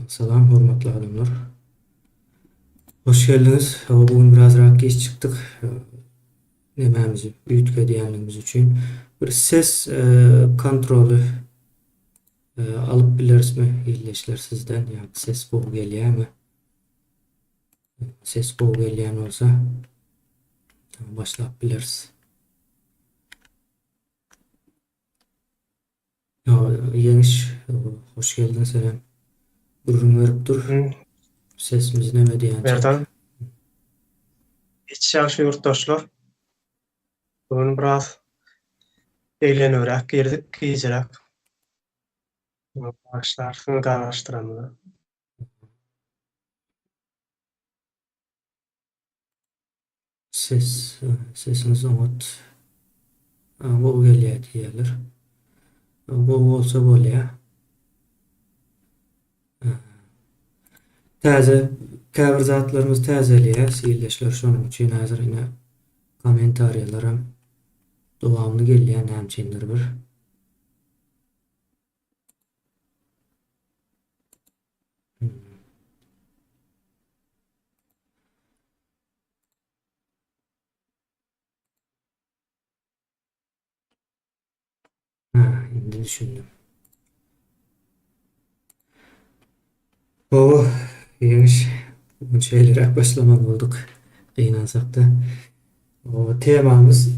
Salam hormatly adamlar. Hoş geldiňiz. Bu gün birazrak giç çykdyk. Nemämizi üýtgedýänligimiz üçin. Bir ses kontroly alyp bilerismi ildeşler sizden? Ýa ses gowy gelýärmi? Ses gowy gelýän bolsa başlap bileris. Ýeňiş, hoş geldiň senem. Gürrüň berip dur. Sesimiz neme diýýänçä. Merdan. Hiç ýagşy ýurtdaşlar. Bu gün biraz eglenibräk girdik, gijiräk. Bagyşlarsyňyz garaşdyranymyza. Ses sesiňiz oňat gowy gelýär diýýärler. Gowy bolsa bolýar. Täze käbir zatlarymyz täzeleýäs ildeşler şonuň üçin häzir ine kommentariýalaram dowamly gelýär näme üçindir bir. Ha, indi düşündim. Gowy, ýeňiş. Bu gün şeýleräk başlamaly bolduk. Gynansak-da. Temamyz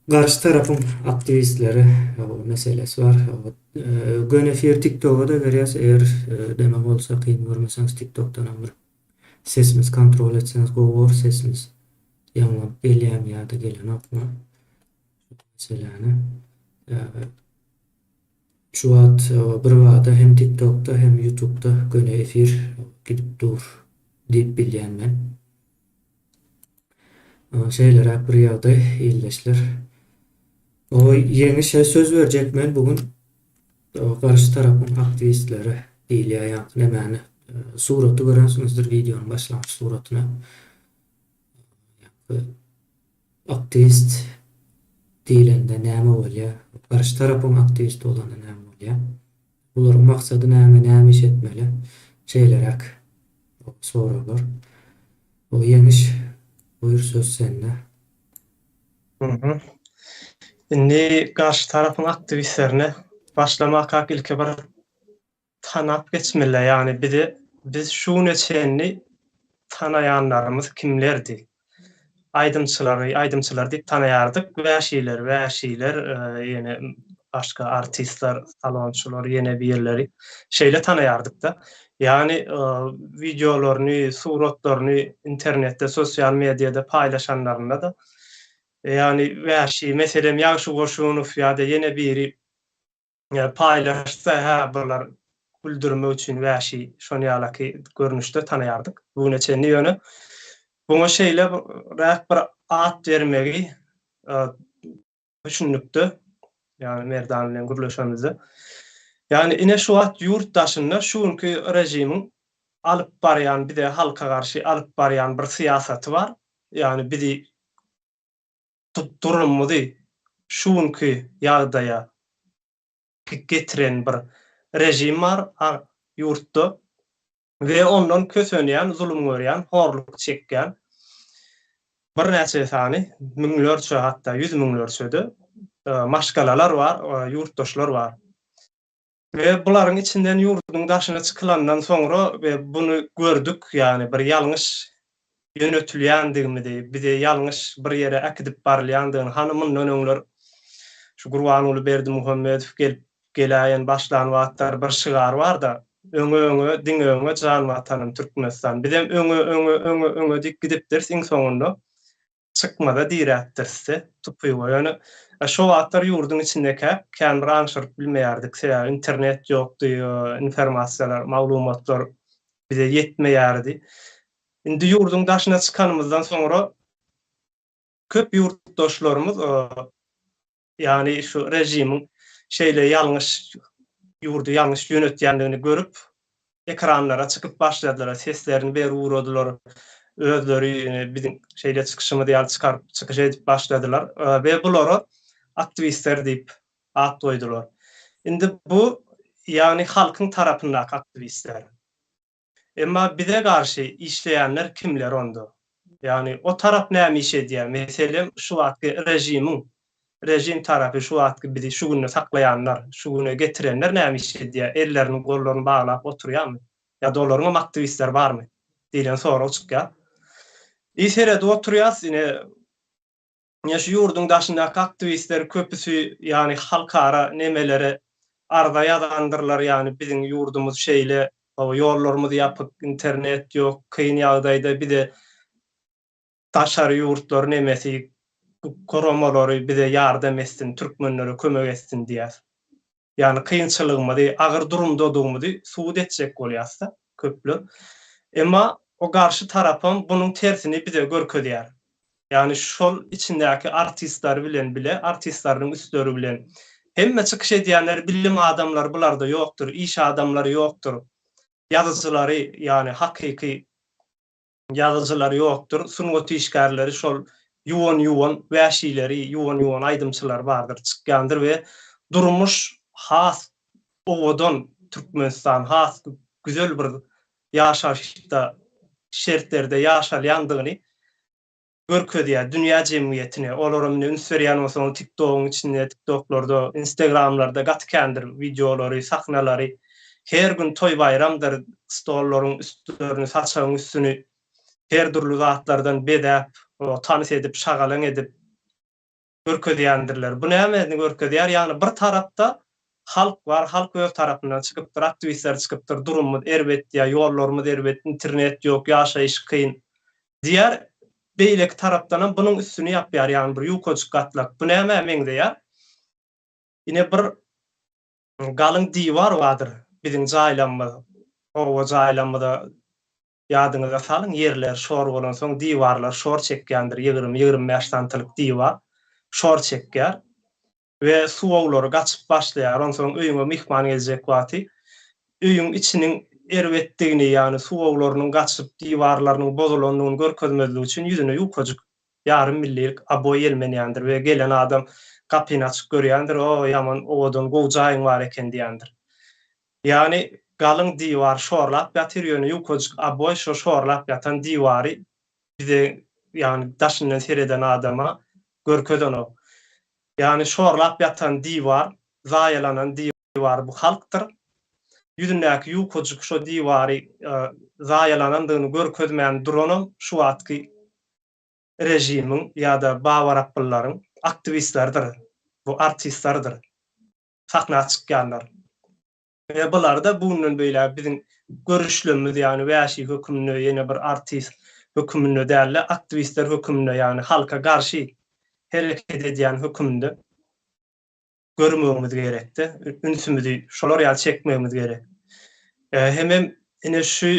garşy tarapyň aktiwistleri meselesi bar. Göni efir TikToga-da berýäs. Eger neme bolsa kyn görmeseňiz TikTokdanam bir Sesimizi kontrol etseňiz gowy bor sesimiz ýaňlanyp gelýämi ýa-da gelenokmy şu meseläni şu wagt bir bada hem tiktokda hem ýutubda göni efir gidip dur diýip bilýän men. Şeýleräk bir ýagdaý ildeşler. O ýeňişe söz berjek men bu gün garşy tarapyň aktiwistleri diýilýär ýaňky nemäni suraty görensiňizdir wideonyň başlangyç suratyny. Ýaňky aktiwist diýilende näme bolýar? Garşy tarapyň aktiwisti bolanda näme bolýar? Bularyň maksady näme, näme iş etmeli? Şeýleräk soraglar. O ýeňiş buýur söz sende. Indi garşy tarapyň aktiwistlerine başlamakak ilki bir tanap geçmeli, ýagny bizi biz şu güne çenli tanaýanlarymyz kimlerdi? Aýdymçylary aýdymçylar diýip tanaýardyk, wäşiler wäşiler, ýene başga artistler, salonçylar, ýene birleri şeýle tanaýardyk-da. Ýagny wideolaryny, suratlaryny internetde, sosial mediada paýlaşanlarynda-da, ýagny wäşi, meselem, Ýagşy Goşunow ýa-da ýene biri paýlaşsa hä bular güldürmek üçin wäşi şon ýalaky görnüşde tanaýardyk bu güne çenli ýöne buňa şeýle räk bir at bermegi düşündikde ýagny Merdan bilen gürleşemizde ýagny ine şu wagt ýurt daşynda şu günki režimiň alyp barýan bize halka garşy alyp barýan bir syýasaty bar ýagny bizi durumymyzy şu günki ýagdaýa getiren bir režim bar ýurtda we ondan kösenýän, zulum görýän, horluk çekýän birnäçe sany, müňlerçe, hatda ýüz müňlerçe-de maşgalalar bar, ýurtdaşlar bar. We bularyň içinden ýurduň daşyna çykylandan soňra we buny gördük, ýagny bir ýalňyş ýönetilýändigimizi, bizi ýalňyş bir ýere äkidip barylýandygyny, hany mundan öňler şu Gurbanguly Berdimuhamedow gelip geläýen başlan wagtlary bir şygar barda, Öňe öňe, diňe öňe jan Watanym Türkmenistan. Bizem öňe öňe öňe öňe diýip gidipdiris iň soňunda. Çykmaza diräpdiris-de, tupyga. Ýöne şo wagtlar ýurduň içindekäk kän bir aňşyryp bilmeýärdik. Sebäbi internet ýokdy, informasiýalar, maglumatlar bize ýetmeýärdi. Indi ýurduň daşyna çykanymyzdan soňra köp ýurtdaşlarymyz Ýagny şu režimiň şeýle ýalňyş ýurdy ýalňyş ýönetýändigini görüp, ekranlara çykyp başladylar, seslerini berip ugradylar, özleri biziň şeýle çykyşymyz ýaly çykaryp çykyş edip başladylar we bulara aktiwistler diýip at goýdular. Indi bu ýagny halkyň tarapyndaky aktiwistler. Emma bize garşy işleýänler kimler onda? Ýagny o tarap näme iş edýär? Meselem, şu wagtky režimiň, režim tarapy şu wagtky bizi şu günde saklaýanlar, şu güne getirenler näme iş edýär? Ellerini, gollaryny baglap oturýarmy? Ýa-da olaryňam aktiwistleri barmy? diýlen sorag çykýar. I seredip oturýas, ine, Ine şu ýurduň daşyndaky aktiwistler köpüsi ýagny halkara nemelere arza ýazandyrlar ýagny biziň ýurdumyz şeýle ýollarymyz ýapyk internet ýok kyn ýagdaýda bize daşary ýurtlar nemesi guramalary bize ýardam etsin türkmenlere kömek etsin diýýär. Ýagny kynçylygymyzy, agyr durumdadygymyzy subut etjek bolýas-da köpler. Emma o garşy tarapam bunuň tersini bize görkezýär. Ýagny şol içindäki artistleri bilen bile, artistleriniň üstleri bilen. Hemme çykyş edýänler bilim adamlary bularda ýokdur, iş adamlary ýokdur. Ýazyjylary, ýagny hakyky ýazyjylary ýokdur, sungat işgärleri şol ýuwan-ýuwan wäşileri, ýuwan-ýuwan aýdymçylary bardyr, çykýandyr we durmuş has owadan Türkmenistan has güzel bir ýaşaýyşda şertlerde ýaşalýandygyny görkezýär dünýä jemgyýetine. Olaram indi üns berýän bolsaňyz TikTogyň içinde, TikToklarda, Instagramlarda gaty kändir wideolary, sahnalary. Her gün toý-baýramdyr, stollaryň üstlerini, saçagyň üstüni her dürli zatlardan bezäp, tans edip, şagalaň edip görkezýändirler. Bu nämeni görkezýär? Ýagny bir tarapda halk bar, halk öz tarapyndan çykypdyr, aktiwistler çykypdyr, durumymyz erbet diýýär, ýollarymyz erbet, internet ýok, ýaşaýyş kyn diýýär. Beýleki tarapdanam bunuň üstüni ýapýar, ýagny bir ýukajyk gatlak. Bu nämä meňzeýär? Ine bir galyň diwar bardyr biziň jaýlamyz, oba jaýlamyza ýadyňyza salyň, ýerler şor bolansoň diwarlar şor çekýändir, 20, 25 santylyk diwar şor çekýär we suwawlary gaçyp başlaýar. Onsoň öýüňe myhman geljek wagty öýüň içiniň erbetdigini, ýagny suwawlarynyň gaçyp, diwarlarynyň bozulandygyny görkezmezlik üçin ýüzüne ýukajyk ýarym millilik oboý ýelmenýändir we gelen adam gapyny açyp görýändir, O, ýaman owadan, gowy jaýyň bar eken diýendir. Ýagny galyň diwar şorlap ýatyr, ýöne ýukajyk oboý şo şorlap ýatan diwary bize, ýagny daşyndan sereden adama görkezenok. Ýagny şorlap ýatan diwar, zaýalanan diwar bu halkdyr. Ýüzündäki ýukajyk şo diwary zaýalanandygyny görkezmän duranam şu wagtky režimiň ýa-da babaraplylaryň aktiwistleridir, bu artistlerdir, sahna çykýanlar. We bular-da bu günden beýläk biziň görüşlemimiz, ýagny wäşi höküminde, ýene bir artist höküminde däl-de, aktiwistler höküminde, ýagny halka garşy hereket edýän höküminde görmegimiz gerekdi. Ünsümizi şolar ýaly çekmegimiz gerek. Hemem ine şu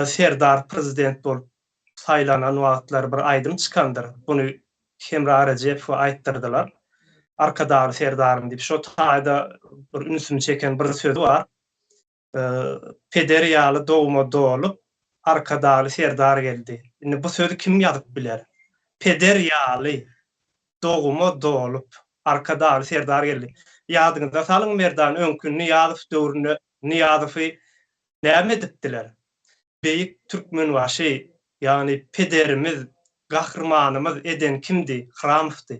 Serdar prezident bolup saýlanan wagtlary bir aýdym çykandyr. Buny Hemra Rejepowa aýtdyrdylar. Arkadagly Serdarym diýip. Şo taýda bir ünsümi çeken bir sözi bar. Peder ýaly dogma dolup, Arkadagly Serdar geldi. Indi bu sözi kim ýazyp biler? Peder ýaly doguma dolup, Arkadagly Serdar geldi. Ýadyňyza salyň Merdan öňki Nyýazow döwründe Nyýazowy näme edipdiler? Beýik Türkmenbaşy, ýagny pederimiz, gahrymanymyz eden kimdi? Hramowdy.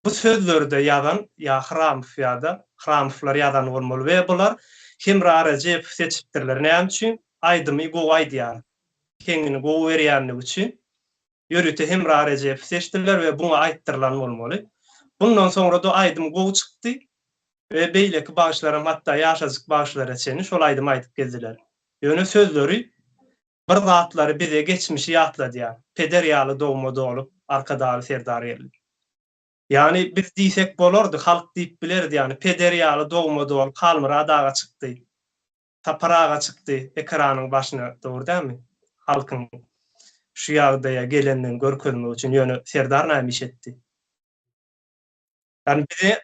Bu sözleri-de ýazan ýa Hramow ýa-da Hramowlar ýazan bolmaly we bular Hemra Rejepowy seçipdirler. Näme üçin? Aýdymy gowy aýdýar. Heňini gowy berýänligi üçin ýörite Hemra Rejepowy seçdiler we buňa aýtdyrylan bolmaly. Bundan soňra-da aýdym gowy çykdy we beýleki bagşylaram hatda ýaşajyk bagşylara çenli şol aýdymy aýdyp gezdiler. Ýöne sözleri bir zatlary bize geçmişi ýatladýar. Peder ýaly dogma dolup Arkadagly Serdar geldi. Ýagny biz diýsek bolardy, halk diýip bilerdi, ýagny peder ýaly dogma dolup Halmyrat aga çykdy. Sapar aga çykdy ekranyň başyna dogry dälmi? Halkyň şu ýagdaýa gelendigini görkezmek üçin ýöne Serdar näme iş etdi? Ýagny bize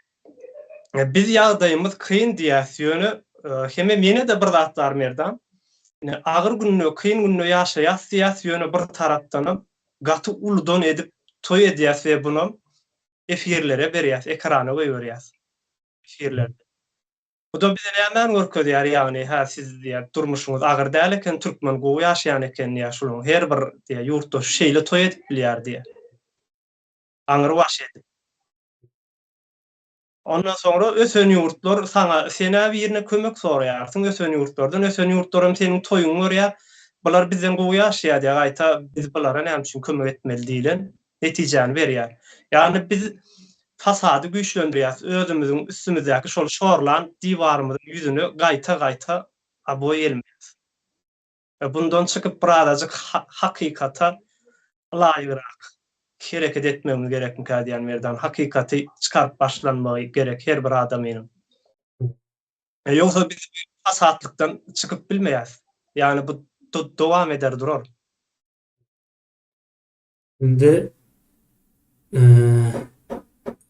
biz ýagdaýymyz kyn diýäs ýöne hemem ýene-de bir zat bar Merdan. Ine agyr günde kyn günde ýaşaýas diýäs ýöne bir tarapdanam gaty uludan edip toý edýäs we bunam efirlere berýäs ekrana goýberýäs efirlerde. Bu-da bize nämäni görkezýär, ýagny, hä, siz diýýär, durmuşyňyz agyr däl eken, türkmen gowy ýaşaýan eken diýýär, şularyň her bir diýýär, ýurtdaşy şeýle toý edip bilýär diýýär. Aňrybaş edip. Ondan soňra ösen ýurtlar saňa, sen-ä birine kömek soraýarsyň ösen ýurtlardan, ösen ýurtlaram seniň toýuňy görýär, bular bizden gowy ýaşaýar diýýär, gaýta biz bulara näme üçin kömek etmeli diýlen netijäni berýär. Ýagny biz fasady güýçlendirýäris, özümiziň üstümizdäki şol şorlan diwarymyzyň ýüzüne gaýta-gaýta oboý elmeýäris. We bundan çykyp birazajyk hakykata ylaýygrak hereket etmegimiz gerekmikä diýýän Merdan. Hakykaty çykaryp başlanmagy gerek her bir adamynyň. Ýogsa biz bu fasatlykdan çykyp bilmeýäris. Ýagny bu dowam eder durar. Indi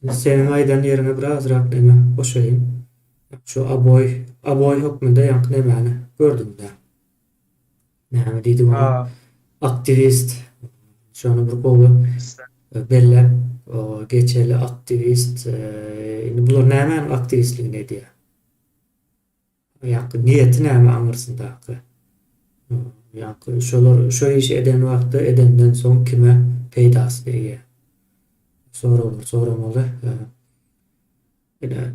seniň aýdan ýeriňe birazrak neme goşaýyn. Şu oboý, oboý hökmünde ýaňky nemäni gördüm-dä. Näme diýdik oňa? Aktiwist. Şony bir gowy belläp geçeli aktiwist. Indi bular nämäniň aktiwistligini edýär? Ýaňky niýeti näme aňyrsyndaky? Ýaňky şolar şo işi eden wagtda edenden soň kime peýdasy degýär? Soraglar soramaly. Ine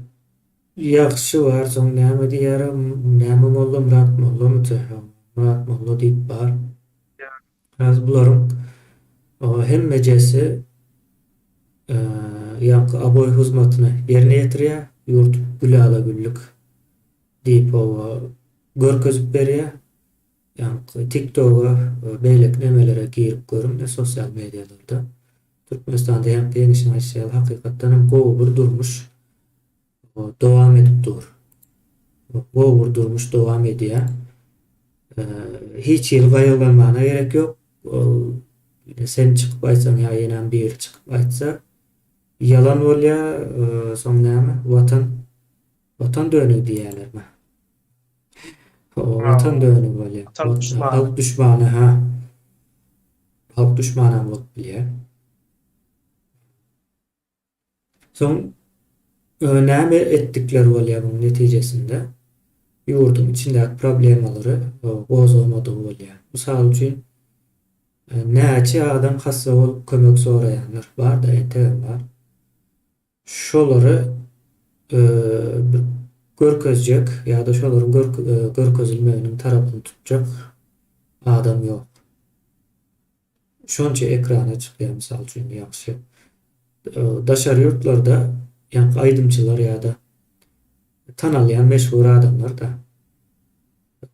ýagşy bar soň näme diýýär näme molla Myrat mollamydy? Myrat molla diýip bar. Has bularyň hemmejesi ýaňky oboý hyzmatyny ýerine ýetirýär, ýurt gülala-güllük diýip oba görkezip berýär. Ýaňky TikToga we beýleki nemelere girip görüň-de sosial medialarda. Türkmenistanda ýaňky ýeňişiň aýtşy ýaly hakykatdan hem gowy bir durmuş dowam edip dur. Gowy bir durmuş dowam edýär. Hiç hili gaýgylanmana gerek ýok. Ol sen çykyp aýtsaň ýa ýenem biri çykyp aýtsa ýalan bolýar. Soň näme? Watan Watan dönügi diýýärlermi? Watan dönügi bolýar. Halk duşmany ha. Halk duşmanam bolup bilýär. Soň näme etdikleri bolýar munuň netijesinde? Ýurduň içindäki problemalary gozgamadygy bolýar. Mysal üçin, näçe adam hassa bolup kömek soraýanlar bar-da, entegem bar. Şolary bir görkezjek ýa-da şolaryň görkezilmeginiň tarapyny tutjak adam ýok. Şonça ekrana çykýar mysal üçin ýagşy. Daşary ýurtlarda ýaňky aýdymçylar ýa-da tanalýan meşhur adamlar-da.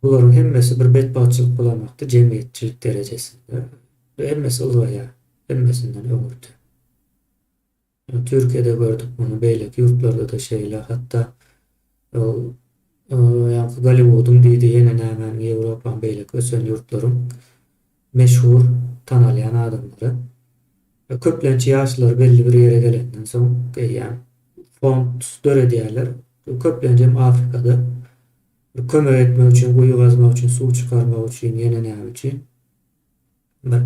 Bularyň hemmesi bir betbagtçylyk bolan wagty jemgyýetçilik derejesinde hemmesi ylgaýar, hemmesinden öňürti. Türkiýede gördük muny, beýleki ýurtlarda-da şeýle. Hatda ol ýaňky Golliwudyň diýdi, ýene nämäniň, Ýewropanyň, beýleki ösen ýurtlaryň meşhur tanalýan adamlary. Köplenç ýaşlary belli bir ýere gelenden soň eýýäm fond döredýärler. Köplenjem Afrikada bir kömek etmek üçin, guýy gazmak üçin, suw çykarmak üçin, ýene näme üçin. Bir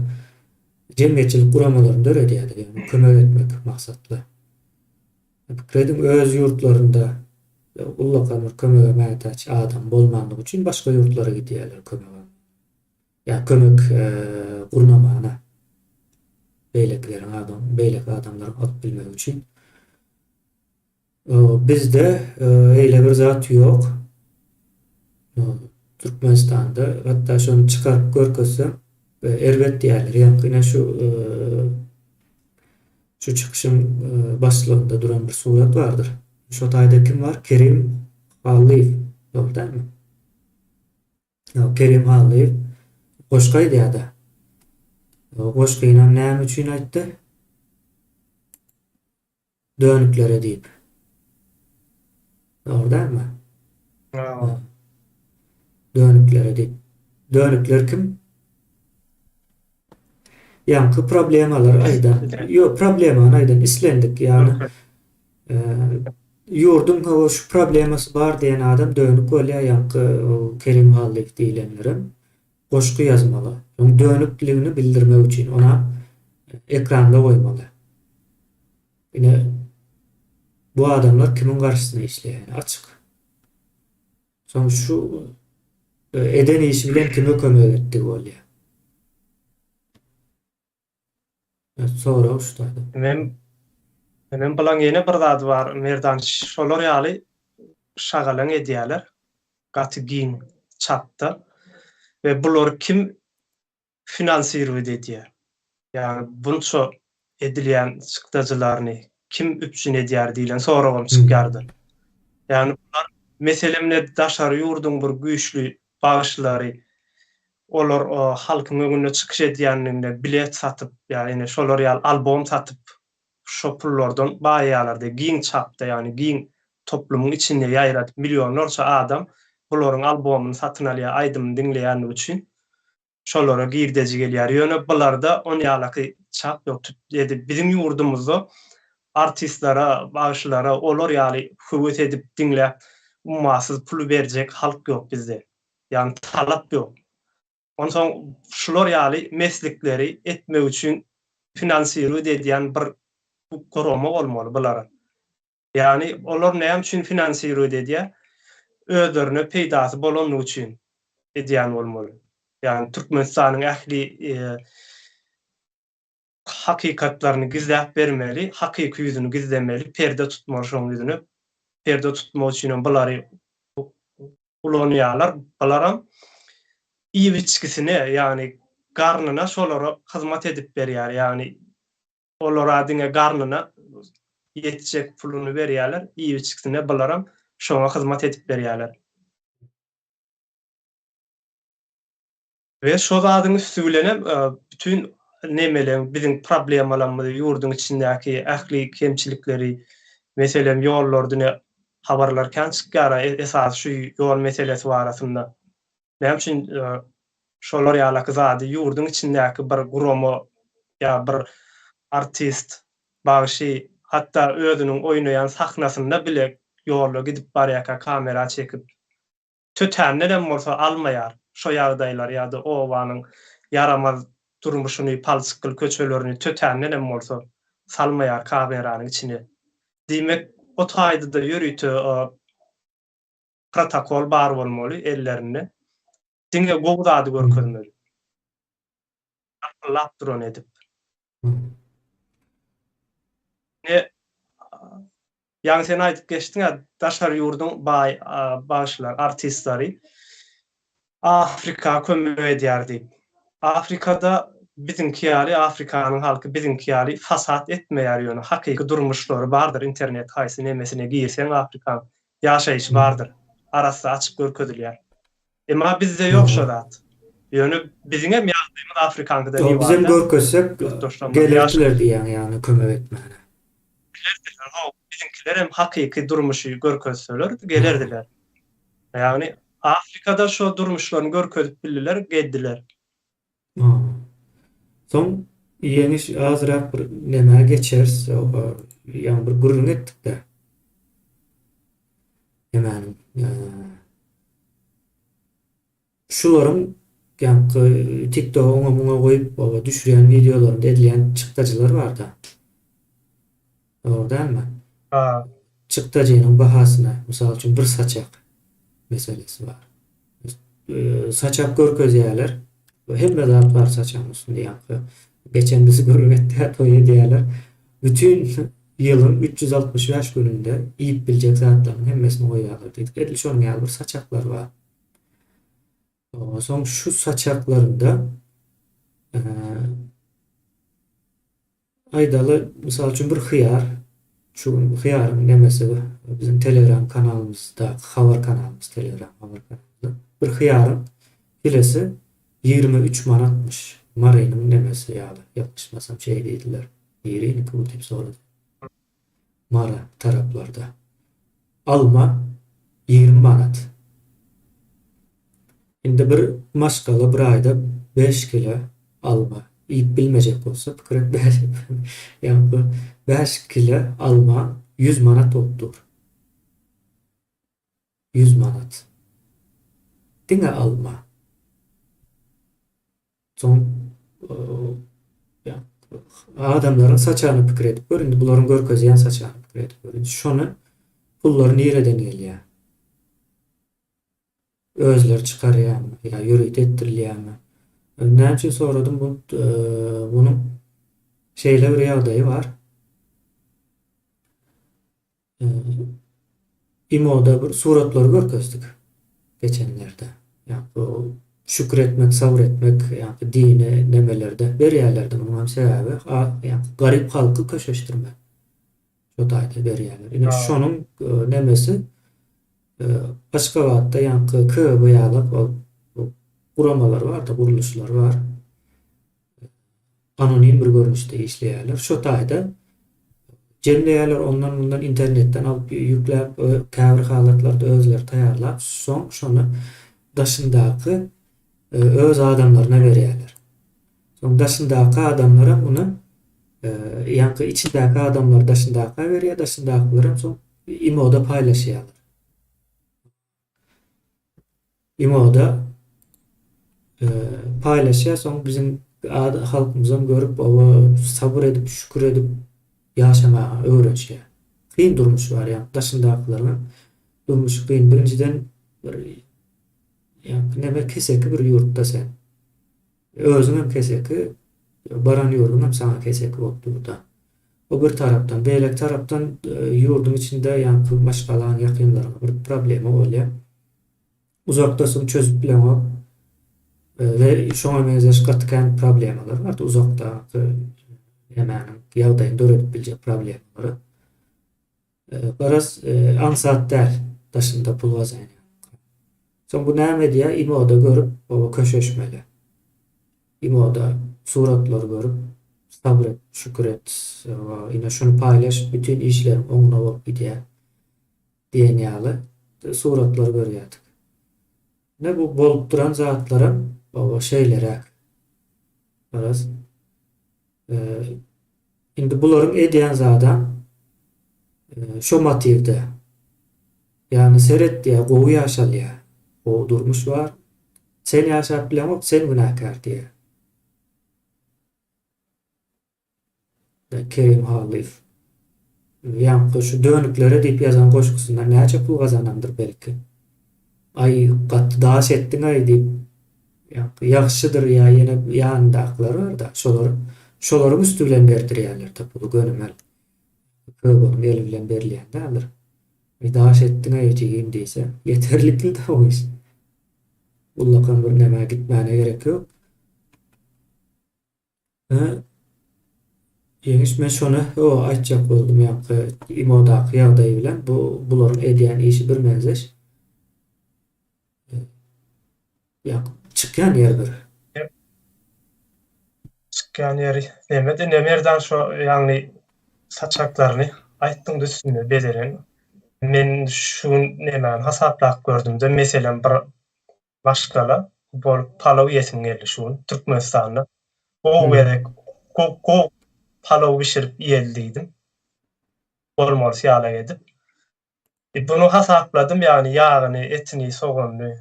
jemgyýetçilik guramalaryny döredýärler, ýagny kömek etmek maksatly. Pikir ediň, öz ýurtlarynda ullakan bir kömege mätäç adam bolmanlygy üçin başga ýurtlara gidýärler kömege. Ýa kömek gurnamana beýlekileriň adam, beýleki adamlaryň alyp bilmegi üçin. Bizde eýle bir zat ýok. Türkmenistanda hatda şony çykaryp görkezseň erbet diýerler. Ýaňky ine şu şu çykyşyň başlygynda duran bir surat bardyr. Şo taýda kim bar? Kerim Hallyýew. Dogry dälmi? Kerim Hallyýew goşgy aýdýar-da. Goşgynam näme üçin aýtdy? Dönüklere diýip. Dogry dälmi? Hawa. Dönüklere diýip. Dönükler kim? Ýaňky problemalary aýdan. Ýok, problemany aýdan islendik, ýagny ýurduň hawa şu problemasy bar diýen adam dönük bolýar, ýaňky Kerim Hallyýew diýilenlerem goşgy ýazmaly. Oň dönükligini bildirmek üçin onam ekranda goýmaly. Ine bu adamlar kimiň garşysyna işleýär? Açyk. Soň şu eden işi bilen kime kömek etdigi bolýar. Sorag şu taýda. Hemem hemem bulaň ýene bir zady bar Merdan şolar ýaly şagalaň edýäler gaty giň çapda we bulary kim finansirowat edýär ýagny bunça edilýän çykdajylaryny kim üpjün edýär diýlen soragam çykýardy ýagny bular meselem ne daşary ýurduň bir güýçli bagşylary Olar halkyň öňünde çykyş edýänliginde bilet satyp ýa ine şolar ýaly albom satyp şo pullardan baýaýarlardy. Giň çapda ýagny giň toplumyň içinde ýaýradyp millionlarça adam bularyň albomyny satyn alýar aýdymyny diňleýänligi üçin şolara girdeji gelýär. Ýöne bularda on ýalaky çap ýok tüp edil biziň ýurdumyzda artistlere bagşylara olar ýaly höwes edip diňläp ummasyz puly berjek halk ýok bizde. Ýagny talap ýok. Onsoň şular ýaly meslikleri etmek üçin finansirowat edýän bir gurama bolmaly bulara. Ýagny olar näme üçin finansirowat edýär? Özlerine peýdasy bolanlygy üçin edýän bolmaly. Ýagny Türkmenistanyň ähli hakykatlaryny gizläp bermeli, hakyky ýüzüni gizlemeli, perde tutmaly şoň ýüzüne. Perde tutmak üçinem bulary ulanýarlar. Bularam iýip-içgisine, ýagny garnyna şolara hyzmat edip berýär. Ýagny olara diňe garnyna ýetjek puluny berýärler, iýip-içgisine bularam şoňa hyzmat edip berýärler. We şo zadyň üsti bilenem bütin nemeleň biziň problemalarymyzy ýurduň içindäki ähli kemçilikleri meselem ýollar dine habarlar kän çykýara esasy şu ýol meselesi barasynda. Näme üçin şolar ýalaky zady ýurduň içindäki bir gurama ýa bir artist bagşy hatda özüniň oýnaýan sahnasynda bile ýolda gidip barýaka kamera çekip tötändenem bolsa almaýar şo ýagdaýlary ýa-da obanyň ýaramaz durmuşyny, palçykly köçelerini tötändenem bolsa salmaýar kameranyň içine. Diýmek, o taýda-da ýörite protokol bar bolmaly ellerinde. Diňe gowy zady görkezmeli. Gapyllap duran edip. Ne Ýaňy sen aýdyp geçdiň-ä, daşary ýurduň baý bagşylar, artistleri Afrika kömek edýär diýip. Afrikada biziňki ýaly, Afrikanyň halky biziňki ýaly fasad etmeýär ýöne hakyky durmuşlary bardyr, internet haýsy nemesine girseň Afrikaň ýaşaýşy bardyr, arassa açyp görkezilýär. Emma bizde ýok şo zat. Ýöne biziňem ýagdaýymyz Afrikaňkydan Ýok, bizem görkezsek gelerdiler diýýäň ýagny kömek etmäne. Gelerdiler, hawa, biziňkilerem hakyky durmuşy görkezseler gelerdiler. Ýagny Afrikada şo durmuşlaryny görkezip bildiler, geldiler. Soň Ýeňiş azyrak bir nämä geçeris, ýagny bir gürrüň etdik-de. Nämäniň şularyň ýaňky TikToka oňa muňa goýup oba düşürýän wideolarynda edilýän çykdajylar barda. Dogry dälmi? Ha. Çykdajynyň bahasyna, mysal üçin bir saçak meselesi bar. Saçak görkezýärler. Hemme zat bar saçagyň üstünde ýaňky. Geçen biz gürrüň etdik, toý edýärler. Bütin ýylyň 365 gününde iýip biljek zatlaryň hemmesini goýýarlar diýdik. Edil şonuň ýaly bir saçaklar bar. Soň şu saçaklarynda Aýdaly, mysal üçin bir hyýar, şu gün hyýaryň nemesi biziň telegram kanalymyzdaky habar kanalymyz telegram habar kanalymyzda bir hyýaryň kilesi 23 manatmyş Marynyň nemesi ýaly ýalňyşmasam şeý diýdiler. Niriniňki bu diýip soradym. Mary taraplarda. Alma 20 manat. Indi bir maşgala bir aýda beş kile alma iýip bilmejek bolsa pikir et bäş ýaňky bäş kile alma ýüz manat bolup dur. Ýüz manat. Diňe alma. Soň adamlaryň saçagyny pikir edip gör indi bularyň görkezýän saçagyny pikir edip gör. Indi şony pullary nireden gelýär? Özleri çykarýarmy ýa ýörite etdirilýärmi? Näme üçin soradym bu munuň şeýle bir ýagdaýy bar. Imoda bir suratlary görkezdik geçenlerde. Ýa bu şükür etmek, sabyr etmek, ýa dini nemelerde berýärlerdi. Munuň hem sebäbi ýa garyp halky köşeşdirmek. Şo taýda berýärler. Ine şonuň nemesi Aşgabatda ýaňky KGB ýaly ol guramalar bar-da, gurluşlar bar. Anonim bir görnüşde işleýärler. Şo taýda jemleýärler, ondan-mundan internetden alyp ýükläp, käbir halatlarda özleri taýýarlap, soň şony daşyndaky öz adamlaryna berýärler. Soň daşyndaky adamlaram muny ýaňky içindäki adamlar daşyndaka berýär, daşyndakylaram soň imoda paýlaşýarlar. Imoda paýlaşýar, soň biziň halkymyzam görüp, oba sabyr edip, şükür edip ýaşamaga öwrenişýär. Kyn durmuş bar, ýaňky daşyndakylaryň durmuşy kyn. Birinjiden bir ýaňky neme keseki bir ýurtda sen. Özüňem keseki, baran ýurduňam saňa keseki bolup dur-da. O bir tarapdan. Beýleki tarapdan ýurduň içinde ýaňky maşgalaň, ýakynlaryň bir problema bolýar. Uzakdasyň çözüp bileňok. We şoňa meňzeş gaty kän problemalar bar uzakdaky nämäniň ýagdaýyny döredip biljek problemalary. Garaz, aňsat däl daşynda pul gazanýan. Soň bu näme edýär? Imoda görüp, oba köşeşmeli. Imoda suratlary görüp, sabyr et, şükür et, ine şuny paýlaş, bütin işleriň oňuna bolup gidýär diýen ýaly suratlary görýärdik. Ine bu bolup duran zatlaram oba şeýleräk. Garaz, Indi bularyň edýän zadam şo motiwde. Ýagny seret diýýär, gowy ýaşalýar. Gowy durmuş bar. Sen ýaşap bileňok, sen günäkär diýýär. Kerim Hallyýew. Ýaňky şu dönüklere diýip ýazan goşgusyndan näçe pul gazanandyr belki. Aý gaty daş etdiňaý diýip ýaňky ýagşydyr ýa ýene ýanyndakylar bar-da şolar şolaryň üsti bilen berdirýärler-de puly gönümel. Köbeniň eli bilen berilýän däldir. Aý daş etdiňaý jigim diýse ýeterlikli-de o iş. Ullakan bir nämä gitmäne gerek ýok. Ýeňiş men şony o aýtjak boldum ýaňky imodaky ýagdaý bilen bu bularyň edýän işi birmenzeş. Ýa çykýan ýeri bir. Çykýan ýeri neme ine Merdan şo ýagny saçaklaryny aýtdyň üstünde bezelen. Men şu gün nemäni hasaplap gördümde meselem bir Maşgala bolup palaw iýesim geldi şu gün Türkmenistanda. Gowy gezek gowy palaw bişirip iýeli diýdim. Bolmalysy ýalak edip. E, bunu hasapladym, ýagny ýagyny, etini, soganyny,